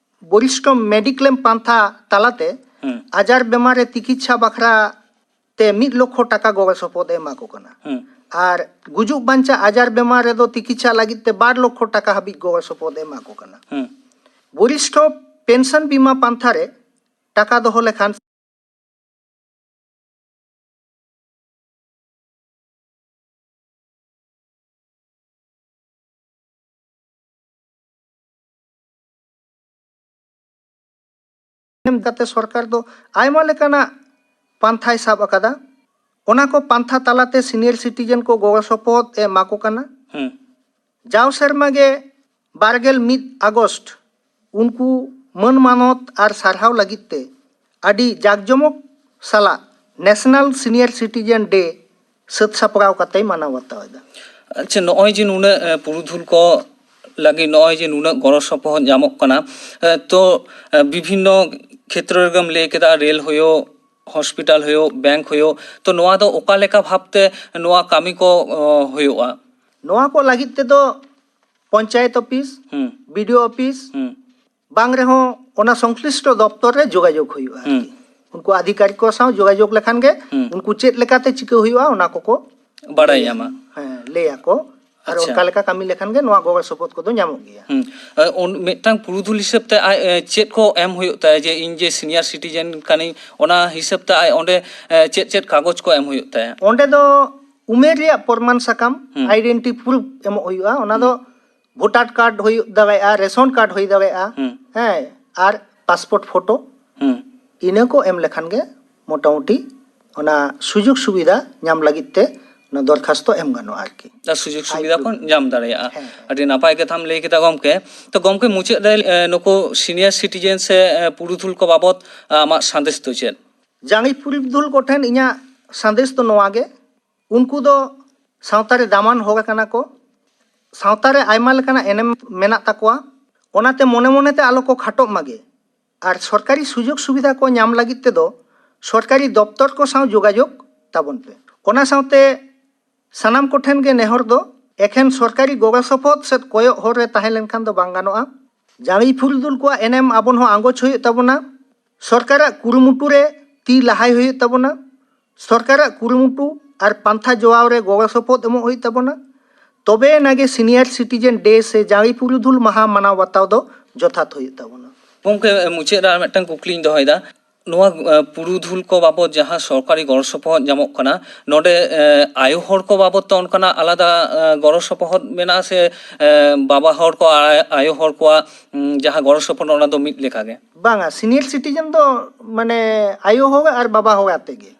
ᱵᱚᱨᱤᱥᱴᱷᱚ ᱢᱮᱰᱤᱠᱞᱮᱢ ᱯᱟᱱᱛᱷᱟ ᱛᱟᱞᱟᱛᱮ ᱦᱩᱸ᱾ ᱟᱡᱟᱨ ᱵᱮᱢᱟᱨ ᱨᱮ ᱛᱤᱠᱤᱪᱪᱷᱟ ᱵᱟᱠᱷᱨᱟ ᱛᱮ ᱢᱤᱫ ᱞᱚᱠᱷᱚ ᱴᱟᱠᱟ ᱜᱚᱲᱚ ᱥᱚᱯᱚᱦᱚᱫ ᱮ ᱮᱢᱟ ᱠᱚ ᱠᱟᱱᱟ᱾ ᱦᱩᱸ᱾ ᱟᱨ ᱜᱩᱡᱩᱜ ᱵᱟᱧᱪᱟᱜ ᱟᱡᱟᱨ ᱵᱮᱢᱟᱨ ᱨᱮᱫᱚ ᱛᱤᱠᱤᱪᱪᱷᱟ ᱞᱟᱹᱜᱤᱫ ᱛᱮ ᱵᱟᱨ ᱞᱚᱠᱷᱚ ᱴᱟᱠᱟ ᱦᱟᱹᱵᱤᱡ ᱜᱚᱲᱚ ᱥᱚᱯᱚᱦᱚᱫ ᱮ ᱮᱢᱟ ᱠᱚ ᱠᱟᱱᱟ᱾ ᱦᱩᱸ᱾ ᱵᱚᱨᱤᱥᱴᱷᱚ ᱯᱮᱱᱥᱚᱱ ᱵᱤᱢᱟ ᱯᱟᱱᱛᱷᱟ ᱨᱮ ᱴᱟᱠᱟ ᱫᱚᱦᱚ ᱞᱮᱠᱷᱟᱱ ᱮᱢ ᱠᱟᱛᱮ ᱥᱚᱨᱠᱟᱨ ᱫᱚ ᱟᱭᱢᱟ ᱞᱮᱠᱟᱱᱟᱜ ᱯᱟᱱᱛᱷᱟᱭ ᱥᱟᱵ ᱟᱠᱟᱫᱟ᱾ ᱚᱱᱟ ᱠᱚ ᱯᱟᱱᱛᱷᱟ ᱛᱟᱞᱟᱛᱮ ᱥᱤᱱᱤᱭᱟᱨ ᱥᱤᱴᱤᱡᱮᱱ ᱠᱚ ᱜᱚᱲᱚ ᱥᱚᱯᱚᱦᱚᱫ ᱮ ᱮᱢᱟ ᱠᱚ ᱠᱟᱱᱟ᱾ ᱦᱩᱸ᱾ ᱡᱟᱣ ᱥᱮᱨᱢᱟ ᱜᱮ ᱵᱟᱨ ᱜᱮᱞ ᱢᱤᱫ ᱟᱜᱚᱥᱴ ᱩᱱᱠᱩ ᱢᱟᱹᱱ ᱢᱟᱱᱚᱛ ᱟᱨ ᱥᱟᱨᱦᱟᱣ ᱞᱟᱹᱜᱤᱫ ᱛᱮ ᱟᱹᱰᱤ ᱡᱟᱠᱡᱚᱢᱚᱠ ᱥᱟᱞᱟᱜ ᱱᱮᱥᱱᱟᱞ ᱥᱤᱱᱤᱭᱟᱨ ᱥᱤᱴᱤᱡᱮᱱ ᱰᱮ ᱥᱟᱹᱛ ᱥᱟᱯᱲᱟᱣ ᱠᱟᱛᱮᱭ ᱢᱟᱱᱟᱣ ᱵᱟᱛᱟᱣ ᱮᱫᱟ᱾ ᱟᱪᱪᱷᱟ, ᱱᱚᱜᱼᱚᱭ ᱡᱮ ᱱᱩᱱᱟᱹᱜ, ᱮ, ᱯᱩᱨᱩᱫᱷᱩᱞ ᱠᱚ ᱞᱟᱹᱜᱤᱫ ᱱᱚᱜᱼᱚᱭ ᱡᱮ ᱱᱩᱱᱟᱹᱜ ᱜᱚᱲᱚ ᱥᱚᱯᱚᱦᱚᱫ ᱧᱟᱢᱚᱜ ᱠᱟᱱᱟ, ᱮ, ᱛᱚ, ᱮ, ᱵᱤᱵᱷᱤᱱᱱᱚ ᱠᱷᱮᱛᱨᱚ ᱨᱮᱜᱮᱢ ᱞᱟᱹᱭ ᱠᱮᱫᱟ, ᱨᱮᱞ ᱦᱩᱭᱩᱜ, ᱦᱚᱥᱯᱤᱴᱟᱞ ᱦᱩᱭᱩᱜ, ᱵᱮᱝᱠ ᱦᱩᱭᱩᱜ, ᱛᱚ ᱱᱚᱣᱟ ᱫᱚ ᱚᱠᱟ ᱞᱮᱠᱟ ᱵᱷᱟᱵᱽᱛᱮ ᱱᱚᱣᱟ ᱠᱟᱹᱢᱤ ᱠᱚ, ᱚ, ᱦᱩᱭᱩᱜᱼᱟ? ᱱᱚᱣᱟ ᱠᱚ ᱞᱟᱹᱜᱤᱫ ᱛᱮᱫᱚ ᱯᱚᱧᱪᱟᱭᱮᱛ ᱚᱯᱷᱤᱥ, ᱦᱩᱸ᱾ ᱵᱤ ᱰᱤ ᱳ ᱚᱯᱷᱤᱥ, ᱦᱩᱸ᱾ ᱵᱟᱝ ᱨᱮᱦᱚᱸ ᱚᱱᱟ ᱥᱚᱝᱥᱞᱤᱥᱴᱚ ᱫᱚᱯᱛᱚᱨ ᱨᱮ ᱡᱳᱜᱟᱡᱳᱜᱽ ᱦᱩᱭᱩᱜᱼᱟ ᱟᱨᱠᱤ᱾ ᱦᱩᱸ᱾ ᱩᱱᱠᱩ ᱟᱫᱷᱤᱠᱟᱨᱤᱠ ᱠᱚ ᱥᱟᱶ ᱡᱳᱜᱟᱡᱳᱜᱽ ᱞᱮᱠᱷᱟᱱ ᱜᱮ ᱦᱩᱸ᱾ ᱩᱱᱠᱩ ᱪᱮᱫ ᱞᱮᱠᱟᱛᱮ ᱪᱤᱠᱟᱹ ᱦᱩᱭᱩᱜᱼᱟ ᱚᱱᱟ ᱠᱚᱠᱚ ᱵᱟᱲᱟᱭ ᱞᱟᱹᱭᱟ᱾ ᱧᱟᱢᱟ᱾ ᱦᱮᱸ, ᱞᱟᱹᱭ ᱟᱠᱚ᱾ ᱟᱨ ᱟᱪᱪᱷᱟ᱾ ᱚᱱᱠᱟ ᱞᱮᱠᱟ ᱠᱟᱹᱢᱤ ᱞᱮᱠᱷᱟᱱ ᱜᱮ ᱱᱚᱣᱟ ᱜᱚᱲᱚ ᱥᱚᱯᱚᱦᱚᱫ ᱠᱚᱫᱚ ᱧᱟᱢᱚᱜ ᱜᱮᱭᱟ᱾ ᱦᱩᱸ᱾ ᱮ, ᱩᱱ-, ᱢᱤᱫᱴᱟᱝ ᱯᱩᱨᱩᱫᱷᱩᱞ ᱦᱤᱥᱟᱹᱵ ᱛᱮ ᱟᱡ, ᱮ, ᱪᱮᱫ ᱠᱚ ᱮᱢ ᱦᱩᱭᱩᱜ ᱛᱟᱭᱟ? ᱡᱮ ᱤᱧ ᱡᱮ ᱥᱤᱱᱤᱭᱟᱨ ᱥᱤᱴᱤᱡᱮᱱ ᱠᱟᱹᱱᱟᱹᱧ, ᱚᱱᱟ ᱦᱤᱥᱟᱹᱵ ᱛᱮ ᱟᱡ ᱚᱸᱰᱮ, ᱮ, ᱪᱮᱫ ᱪᱮᱫ ᱠᱟᱜᱚᱡᱽ ᱠᱚ ᱮᱢ ᱦᱩᱭᱩᱜ ᱛᱟᱭᱟ? ᱚᱸᱰᱮ ᱫᱚ ᱩᱢᱮᱨ ᱨᱮᱭᱟᱜ ᱯᱨᱚᱢᱟᱱ ᱥᱟᱠᱟᱢ, ᱦᱩᱸ᱾ ᱟᱭᱰᱮᱱᱴᱤ ᱯᱨᱩᱯᱷ ᱮᱢᱚᱜ ᱦᱩᱭᱩᱜᱼᱟ᱾ ᱚᱱᱟ ᱫᱚ ᱦᱩᱸ᱾ ᱵᱷᱳᱴᱟᱨ ᱠᱟᱨᱰ ᱦᱩᱭ ᱫᱟᱲᱮᱭᱟᱜᱼᱟ, ᱨᱮᱥᱚᱱ ᱠᱟᱨᱰ ᱦᱩᱭ ᱫᱟᱲᱮᱭᱟᱜᱼᱟ, ᱦᱩᱸ᱾ ᱦᱮᱸ, ᱟᱨ ᱯᱟᱥᱯᱳᱨᱴ ᱯᱷᱳᱴᱳ, ᱦᱩᱸ᱾ ᱤᱱᱟᱹ ᱠᱚ ᱮᱢ ᱞᱮᱠᱷᱟᱱ ᱜᱮ ᱢᱚᱴᱟᱢᱩᱴᱤ ᱚᱱᱟ ᱥᱩᱡᱳᱜᱽ ᱥᱩᱵᱤᱫᱷᱟ ᱧᱟᱢ ᱞᱟᱹᱜᱤᱫ ᱛᱮ ᱚᱱᱟ ᱫᱚᱨᱠᱷᱟᱥᱛᱚ ᱮᱢ ᱜᱟᱱᱚᱜᱼᱟ ᱟᱨᱠᱤ᱾ ᱟᱨ ᱥᱩᱡᱳᱜᱽ ᱥᱩᱵᱤᱫᱷᱟ ᱠᱚ ᱧᱟᱢ ᱫᱟᱲᱮᱭᱟᱜᱼᱟ᱾ ᱦᱮᱸ, ᱦᱮᱸ᱾ ᱟᱹᱰᱤ ᱱᱟᱯᱟᱭ ᱠᱟᱛᱷᱟᱢ ᱞᱟᱹᱭ ᱠᱮᱫᱟ ᱜᱚᱢᱠᱮ᱾ ᱛᱚ ᱜᱚᱢᱠᱮ, ᱢᱩᱪᱟᱹᱫ ᱨᱮ, ᱮ, ᱱᱩᱠᱩ ᱥᱤᱱᱤᱭᱟᱨ ᱥᱤᱴᱤᱡᱮᱱ ᱥᱮ, ᱮ, ᱯᱩᱨᱩᱫᱷᱩᱞ ᱠᱚ ᱵᱟᱵᱚᱛ, ᱮ, ᱟᱢᱟᱜ ᱥᱟᱸᱫᱮᱥ ᱫᱚ ᱪᱮᱫ? ᱡᱟᱸᱜᱮ ᱯᱩᱨᱩᱫᱷᱩᱞ ᱠᱚᱴᱷᱮᱱ ᱤᱧᱟᱹᱜ ᱥᱟᱸᱫᱮᱥ ᱫᱚ ᱱᱚᱣᱟ ᱜᱮ, ᱩᱱᱠᱩ ᱫᱚ ᱥᱟᱶᱛᱟ ᱨᱮ ᱫᱟᱢᱟᱱ ᱦᱚᱲ ᱠᱟᱱᱟ ᱠᱚ᱾ ᱥᱟᱶᱛᱟ ᱨᱮ ᱟᱭᱢᱟ ᱞᱮᱠᱟᱱᱟᱜ ᱮᱱᱮᱢ ᱢᱮᱱᱟᱜ ᱛᱟᱠᱚᱣᱟ᱾ ᱚᱱᱟᱛᱮ ᱢᱚᱱᱮ ᱢᱚᱱᱮᱛᱮ ᱟᱞᱚ ᱠᱚ ᱠᱷᱟᱴᱚᱜ ᱢᱟᱜᱮ᱾ ᱟᱨ ᱥᱚᱨᱠᱟᱨᱤ ᱥᱩᱡᱳᱜᱽ ᱥᱩᱵᱤᱫᱷᱟ ᱠᱚ ᱧᱟᱢ ᱞᱟᱹᱜᱤᱫ ᱛᱮᱫᱚ ᱥᱚᱨᱠᱟᱨᱤ ᱫᱚᱯᱛᱚᱨ ᱠᱚ ᱥᱟᱶ ᱡᱳᱜᱟᱡᱳᱜᱽ ᱛᱟᱵᱚᱱ ᱯᱮ᱾ ᱚᱱᱟ ᱥᱟᱶᱛᱮ ᱥᱟᱱᱟᱢ ᱠᱚᱴᱷᱮᱱ ᱜᱮ ᱱᱮᱦᱚᱨ ᱫᱚ, ᱮᱠᱷᱮᱱ ᱥᱚᱨᱠᱟᱨᱤ ᱜᱚᱲᱚ ᱥᱚᱯᱚᱦᱚᱫ ᱥᱮᱫ ᱠᱚᱭᱚᱜ ᱦᱚᱨ ᱨᱮ ᱛᱟᱦᱮᱸ ᱞᱮᱱᱠᱷᱟᱱ ᱫᱚ ᱵᱟᱝ ᱜᱟᱱᱚᱜᱼᱟ᱾ ᱡᱟᱸᱜᱮ ᱯᱩᱨᱩᱫᱷᱩᱞ ᱠᱚᱣᱟᱜ ᱮᱱᱮᱢ ᱟᱵᱚᱱ ᱦᱚᱸ ᱟᱸᱜᱚᱪ ᱦᱩᱭᱩᱜ ᱛᱟᱵᱚᱱᱟ᱾ ᱥᱚᱨᱠᱟᱨᱟᱜ ᱠᱩᱨᱩᱢᱩᱴᱩ ᱨᱮ ᱛᱤ ᱞᱟᱦᱟᱭ ᱦᱩᱭᱩᱜ ᱛᱟᱵᱚᱱᱟ᱾ ᱥᱚᱨᱠᱟᱨᱟᱜ ᱠᱩᱨᱩᱢᱩᱴᱩ ᱟᱨ ᱯᱟᱱᱛᱷᱟ ᱡᱚᱣᱟᱣ ᱨᱮ ᱜᱚᱲᱚ ᱥᱚᱯᱚᱦᱚᱫ ᱮᱢᱚᱜ ᱦᱩᱭᱩᱜ ᱛᱟᱵᱚᱱᱟ᱾ ᱛᱚᱵᱮ ᱮᱱᱟᱜᱮ Senior Citizen Day ᱥᱮ ᱡᱟᱸᱜᱮ ᱯᱩᱨᱩᱫᱷᱩᱞ ᱢᱟᱦᱟ ᱢᱟᱱᱟᱣ ᱵᱟᱛᱟᱣ ᱫᱚ ᱡᱚᱛᱷᱟᱛ ᱦᱩᱭᱩᱜ ᱛᱟᱵᱚᱱᱟ᱾ ᱜᱚᱢᱠᱮ, ᱢᱩᱪᱟᱹᱫ ᱨᱮ ᱟᱨ ᱢᱤᱫᱴᱟᱝ ᱠᱩᱠᱞᱤᱧ ᱫᱚᱦᱚᱭᱮᱫᱟ᱾ ᱱᱚᱣᱟ, ᱮ, ᱯᱩᱨᱩᱫᱷᱩᱞ ᱠᱚ ᱵᱟᱵᱚᱛ ᱡᱟᱦᱟᱸ ᱥᱚᱨᱠᱟᱨᱤ ᱜᱚᱲᱚ ᱥᱚᱯᱚᱦᱚᱫ ᱧᱟᱢᱚᱜ ᱠᱟᱱᱟ, ᱱᱚᱰᱮ, ᱮ, ᱟᱭᱳ ᱦᱚᱲ ᱠᱚ ᱵᱟᱵᱚᱛ ᱛᱮ ᱚᱱᱠᱟᱱᱟᱜ ᱟᱞᱟᱫᱟ, ᱮ, ᱜᱚᱲᱚ ᱥᱚᱯᱚᱦᱚᱫ ᱢᱮᱱᱟᱜᱼᱟ ᱥᱮ, ᱮ, ᱵᱟᱵᱟ ᱦᱚᱲ ᱠᱚ, ᱟ-, ᱟᱭᱳ ᱦᱚᱲ ᱠᱚᱣᱟᱜ, ᱩᱢ, ᱡᱟᱦᱟᱸ ᱜᱚᱲᱚ ᱥᱚᱯᱚᱦᱚᱫ, ᱚᱱᱟ ᱫᱚ ᱢᱤᱫ ᱞᱮᱠᱟ ᱜᱮ? ᱵᱟᱝᱟ, Senior Citizen ᱫᱚ, ᱢᱟᱱᱮ, ᱟᱭᱳ ᱦᱚᱲ ᱟᱨ ᱵᱟᱵᱟ ᱦᱚᱲ ᱟᱛᱮ ᱜᱮ᱾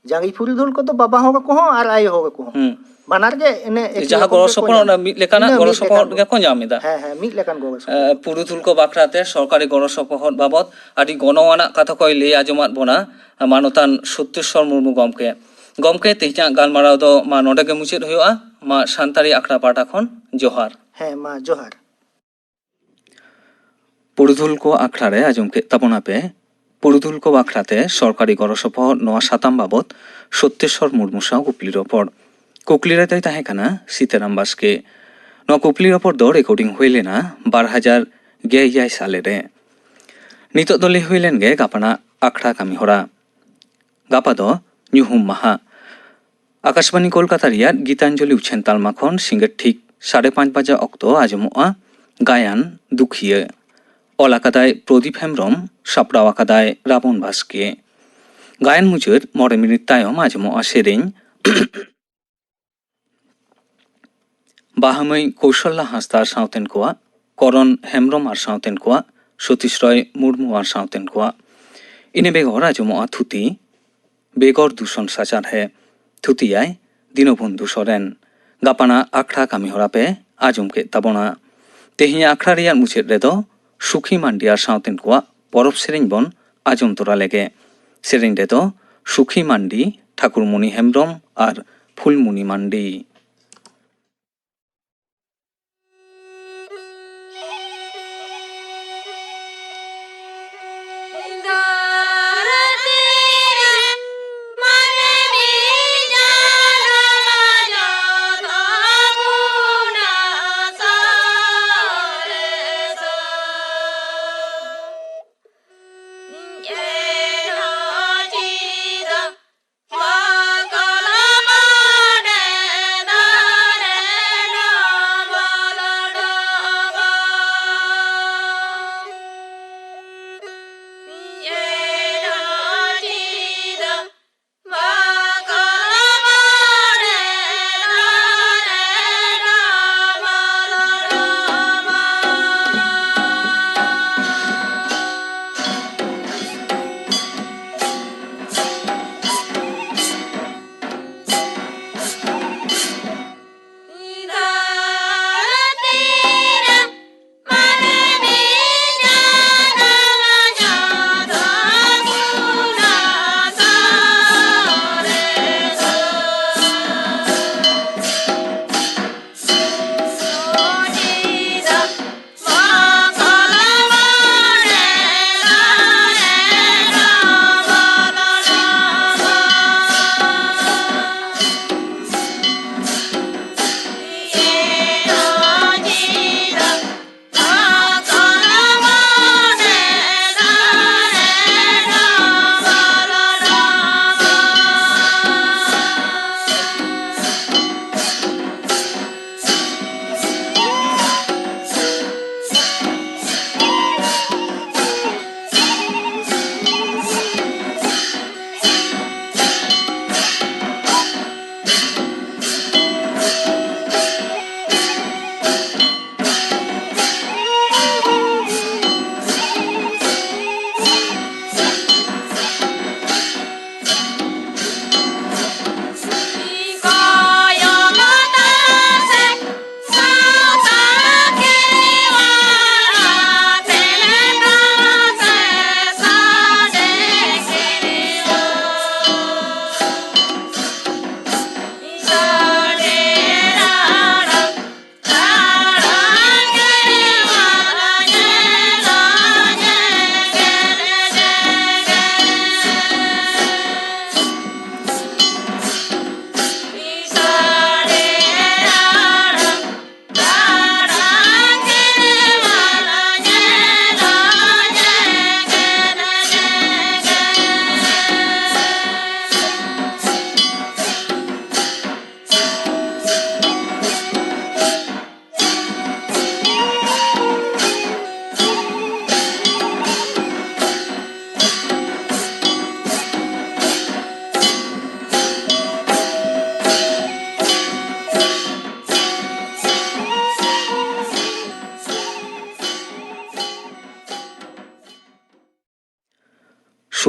ᱡᱟᱸᱜᱮ ᱯᱩᱨᱩᱫᱷᱩᱞ ᱠᱚᱫᱚ ᱵᱟᱵᱟ ᱦᱚᱲ ᱠᱚᱦᱚᱸ ᱟᱨ ᱟᱭᱳ ᱦᱚᱲ ᱠᱚᱦᱚᱸ᱾ ᱦᱩᱸ᱾ ᱵᱟᱱᱟᱨ ᱜᱮ ᱮᱱᱮ ᱮᱠᱤ ᱡᱟᱦᱟᱸ ᱨᱚᱠᱚᱢ ᱜᱚᱲᱚ ᱜᱮᱠᱚ ᱥᱚᱯᱚᱦᱚᱫ, ᱧᱟᱢᱟ᱾ ᱚᱱᱟ ᱢᱤᱫ ᱞᱮᱠᱟᱱᱟᱜ ᱤᱱᱟᱹ ᱜᱚᱲᱚ ᱢᱤᱫ ᱞᱮᱠᱟᱱ ᱥᱚᱯᱚᱦᱚᱫ ᱜᱚ-, ᱜᱮᱠᱚ ᱧᱟᱢ ᱮᱫᱟ᱾ ᱦᱮᱸ, ᱦᱮᱸ, ᱢᱤᱫ ᱞᱮᱠᱟᱱ ᱜᱚᱲᱚ ᱥᱚᱯᱚᱦᱚᱫ᱾ ᱮ, ᱯᱩᱨᱩᱫᱷᱩᱞ ᱠᱚ ᱵᱟᱠᱷᱨᱟ ᱛᱮ ᱥᱚᱨᱠᱟᱨᱤ ᱜᱚᱲᱚ ᱥᱚᱯᱚᱦᱚᱫ ᱵᱟᱵᱚᱛ ᱟᱹᱰᱤ ᱜᱚᱱᱚᱝ ᱟᱱᱟᱜ ᱠᱟᱛᱷᱟ ᱠᱚᱭ ᱞᱟᱹᱭ ᱟᱸᱡᱚᱢᱟᱫ ᱵᱚᱱᱟ ᱢᱟᱱᱚᱛᱟᱱ ᱥᱚᱛᱛᱮᱥᱥᱚᱨ ᱢᱩᱨᱢᱩ ᱜᱚᱢᱠᱮ᱾ ᱜᱚᱢᱠᱮ, ᱛᱮᱦᱮᱧᱟᱜ ᱜᱟᱞᱢᱟᱨᱟᱣ ᱫᱚ ᱢᱟ ᱱᱚᱰᱮ ᱜᱮ ᱢᱩᱪᱟᱹᱫ ᱦᱩᱭᱩᱜᱼᱟ᱾ ᱢᱟ ᱥᱟᱱᱛᱟᱲᱤ ᱟᱠᱷᱲᱟ ᱯᱟᱦᱴᱟ ᱠᱷᱚᱱ ᱡᱚᱦᱟᱨ᱾ ᱦᱮᱸ, ᱢᱟ ᱡᱚᱦᱟᱨ᱾ ᱯᱩᱨᱩᱫᱷᱩᱞ ᱠᱚ ᱟᱠᱷᱲᱟ ᱨᱮ ᱟᱸᱡᱚᱢ ᱠᱮᱫ ᱛᱟᱵᱚᱱᱟ ᱯᱮ, ᱯᱩᱨᱩᱫᱷᱩᱞ ᱠᱚ ᱟᱠᱷᱲᱟ ᱛᱮ ᱥᱚᱨᱠᱟᱨᱤ ᱜᱚᱲᱚ ᱥᱚᱯᱚᱦᱚᱫ ᱱᱚᱣᱟ ᱥᱟᱛᱟᱢ ᱵᱟᱵᱚᱛ ᱥᱚᱛᱛᱮᱥᱥᱚᱨ ᱢᱩᱨᱢᱩ ᱥᱟᱶ ᱠᱩᱠᱞᱤ ᱨᱚᱯᱚᱲ᱾ ᱠᱩᱠᱞᱤ ᱨᱮᱫᱚᱭ ᱛᱟᱦᱮᱸ ᱠᱟᱱᱟ ᱥᱤᱛᱟᱨᱟᱢ ᱵᱟᱥᱠᱮ᱾ ᱱᱚᱣᱟ ᱠᱩᱠᱞᱤ ᱨᱚᱯᱚᱲ ᱫᱚ recording ᱦᱩᱭ ᱞᱮᱱᱟ ᱵᱟᱨ ᱦᱟᱡᱟᱨ ᱜᱮᱞ ᱮᱭᱟᱭ ᱥᱟᱞᱮ ᱨᱮ᱾ ᱱᱤᱛᱚᱜ ᱫᱚ ᱞᱟᱹᱭ ᱦᱩᱭ ᱞᱮᱱ ᱜᱮ ᱜᱟᱯᱟᱱᱟᱜ ᱟᱠᱷᱲᱟ ᱠᱟᱹᱢᱤ ᱦᱚᱨᱟ᱾ ᱜᱟᱯᱟ ᱫᱚ ᱧᱩᱦᱩᱢ ᱢᱟᱦᱟ᱾ ᱟᱠᱟᱥᱵᱟᱬᱤ ᱠᱳᱞᱠᱟᱛᱟ ᱨᱮᱭᱟᱜ ᱜᱤᱛᱟᱧᱡᱚᱞᱤ ᱩᱪᱷᱟᱹᱱ ᱛᱟᱞᱢᱟ ᱠᱷᱚᱱ ᱥᱤᱸᱜᱟᱹᱲ ᱴᱷᱤᱠ ᱥᱟᱲᱮ ᱯᱟᱸᱪ ᱵᱟᱡᱟ ᱚᱠᱛᱚ ᱟᱸᱡᱚᱢᱚᱜᱼᱟ ᱜᱟᱭᱟᱱ ᱫᱩᱠᱷᱤᱭᱟᱹ᱾ ᱚᱞ ᱟᱠᱟᱫᱟᱭ ᱯᱨᱚᱫᱤᱯ ᱦᱮᱢᱵᱽᱨᱚᱢ, ᱥᱟᱯᱲᱟᱣ ᱟᱠᱟᱫᱟᱭ ᱨᱟᱵᱚᱱ ᱵᱟᱥᱠᱮ᱾ ᱜᱟᱭᱟᱱ ᱢᱩᱪᱟᱹᱫ ᱢᱚᱬᱮ ᱢᱤᱱᱤᱴ ᱛᱟᱭᱚᱢ ᱟᱸᱡᱚᱢᱚᱜᱼᱟ ᱥᱮᱨᱮᱧ ᱵᱟᱦᱟᱢᱟᱹᱭ ᱠᱳᱥᱚᱞᱞᱟ ᱦᱟᱸᱥᱫᱟ ᱟᱨ ᱥᱟᱶᱛᱮᱱ ᱠᱚᱣᱟᱜ, ᱠᱚᱨᱚᱱ ᱦᱮᱢᱵᱽᱨᱚᱢ ᱟᱨ ᱥᱟᱶᱛᱮᱱ ᱠᱚᱣᱟᱜ, ᱥᱚᱛᱤᱥ ᱨᱚᱭ ᱢᱩᱨᱢᱩ ᱟᱨ ᱥᱟᱶᱛᱮᱱ ᱠᱚᱣᱟᱜ᱾ ᱤᱱᱟᱹ ᱵᱮᱜᱚᱨ ᱟᱸᱡᱚᱢᱚᱜᱼᱟ ᱛᱷᱩᱛᱤ, ᱵᱮᱜᱚᱨ ᱫᱩᱥᱚᱱ ᱥᱟᱪᱟᱨᱦᱮ᱾ ᱛᱷᱩᱛᱤᱭᱟᱭ ᱫᱤᱱᱚᱵᱚᱱᱫᱷᱩ ᱥᱚᱨᱮᱱ᱾ ᱜᱟᱯᱟᱱᱟᱜ ᱟᱠᱷᱲᱟ ᱠᱟᱹᱢᱤ ᱦᱚᱨᱟ ᱯᱮ ᱟᱸᱡᱚᱢ ᱠᱮᱫ ᱛᱟᱵᱚᱱᱟ᱾ ᱛᱮᱦᱮᱧᱟᱜ ᱟᱠᱷᱲᱟ ᱨᱮᱭᱟᱜ ᱢᱩᱪᱟᱹᱫ ᱨᱮᱫᱚ ᱥᱩᱠᱷᱤ ᱢᱟᱱᱰᱤ ᱟᱨ ᱥᱟᱶᱛᱮᱱ ᱠᱚᱣᱟᱜ ᱯᱚᱨᱚᱵᱽ ᱥᱮᱨᱮᱧ ᱵᱚᱱ ᱟᱸᱡᱚᱢ ᱛᱚᱨᱟ ᱞᱮᱜᱮ᱾ ᱥᱮᱨᱮᱧ ᱨᱮᱫᱚ ᱥᱩᱠᱷᱤ ᱢᱟᱱᱰᱤ, ᱴᱷᱟᱠᱩᱨᱢᱩᱱᱤ ᱦᱮᱢᱵᱽᱨᱚᱢ ᱟᱨ ᱯᱷᱩᱞᱢᱩᱱᱤ ᱢᱟᱱᱰᱤ᱾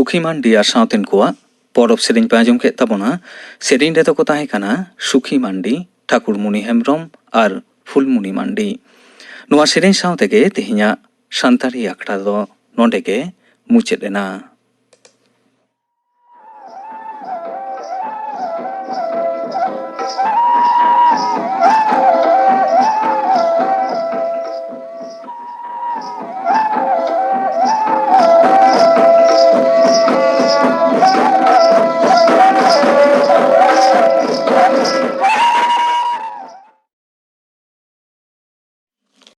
ᱥᱩᱠᱷᱤ ᱢᱟᱱᱰᱤ ᱟᱨ ᱥᱟᱶᱛᱮᱱ ᱠᱚᱣᱟᱜ ᱯᱚᱨᱚᱵᱽ ᱥᱮᱨᱮᱧ ᱯᱮ ᱟᱸᱡᱚᱢ ᱠᱮᱫ ᱛᱟᱵᱚᱱᱟ᱾ ᱥᱮᱨᱮᱧ ᱨᱮᱫᱚ ᱠᱚ ᱛᱟᱦᱮᱸ ᱠᱟᱱᱟ ᱥᱩᱠᱷᱤ ᱢᱟᱱᱰᱤ, ᱴᱷᱟᱠᱩᱨᱢᱩᱱᱤ ᱦᱮᱢᱵᱨᱚᱢ ᱟᱨ ᱯᱷᱩᱞᱢᱩᱱᱤ ᱢᱟᱱᱰᱤ᱾ ᱱᱚᱣᱟ ᱥᱮᱨᱮᱧ ᱥᱟᱶ ᱛᱮᱜᱮ ᱛᱮᱦᱮᱧᱟᱜ ᱥᱟᱱᱛᱟᱲᱤ ᱟᱠᱷᱲᱟ ᱫᱚ ᱱᱚᱰᱮ ᱜᱮ ᱢᱩᱪᱟᱹᱫ ᱮᱱᱟ᱾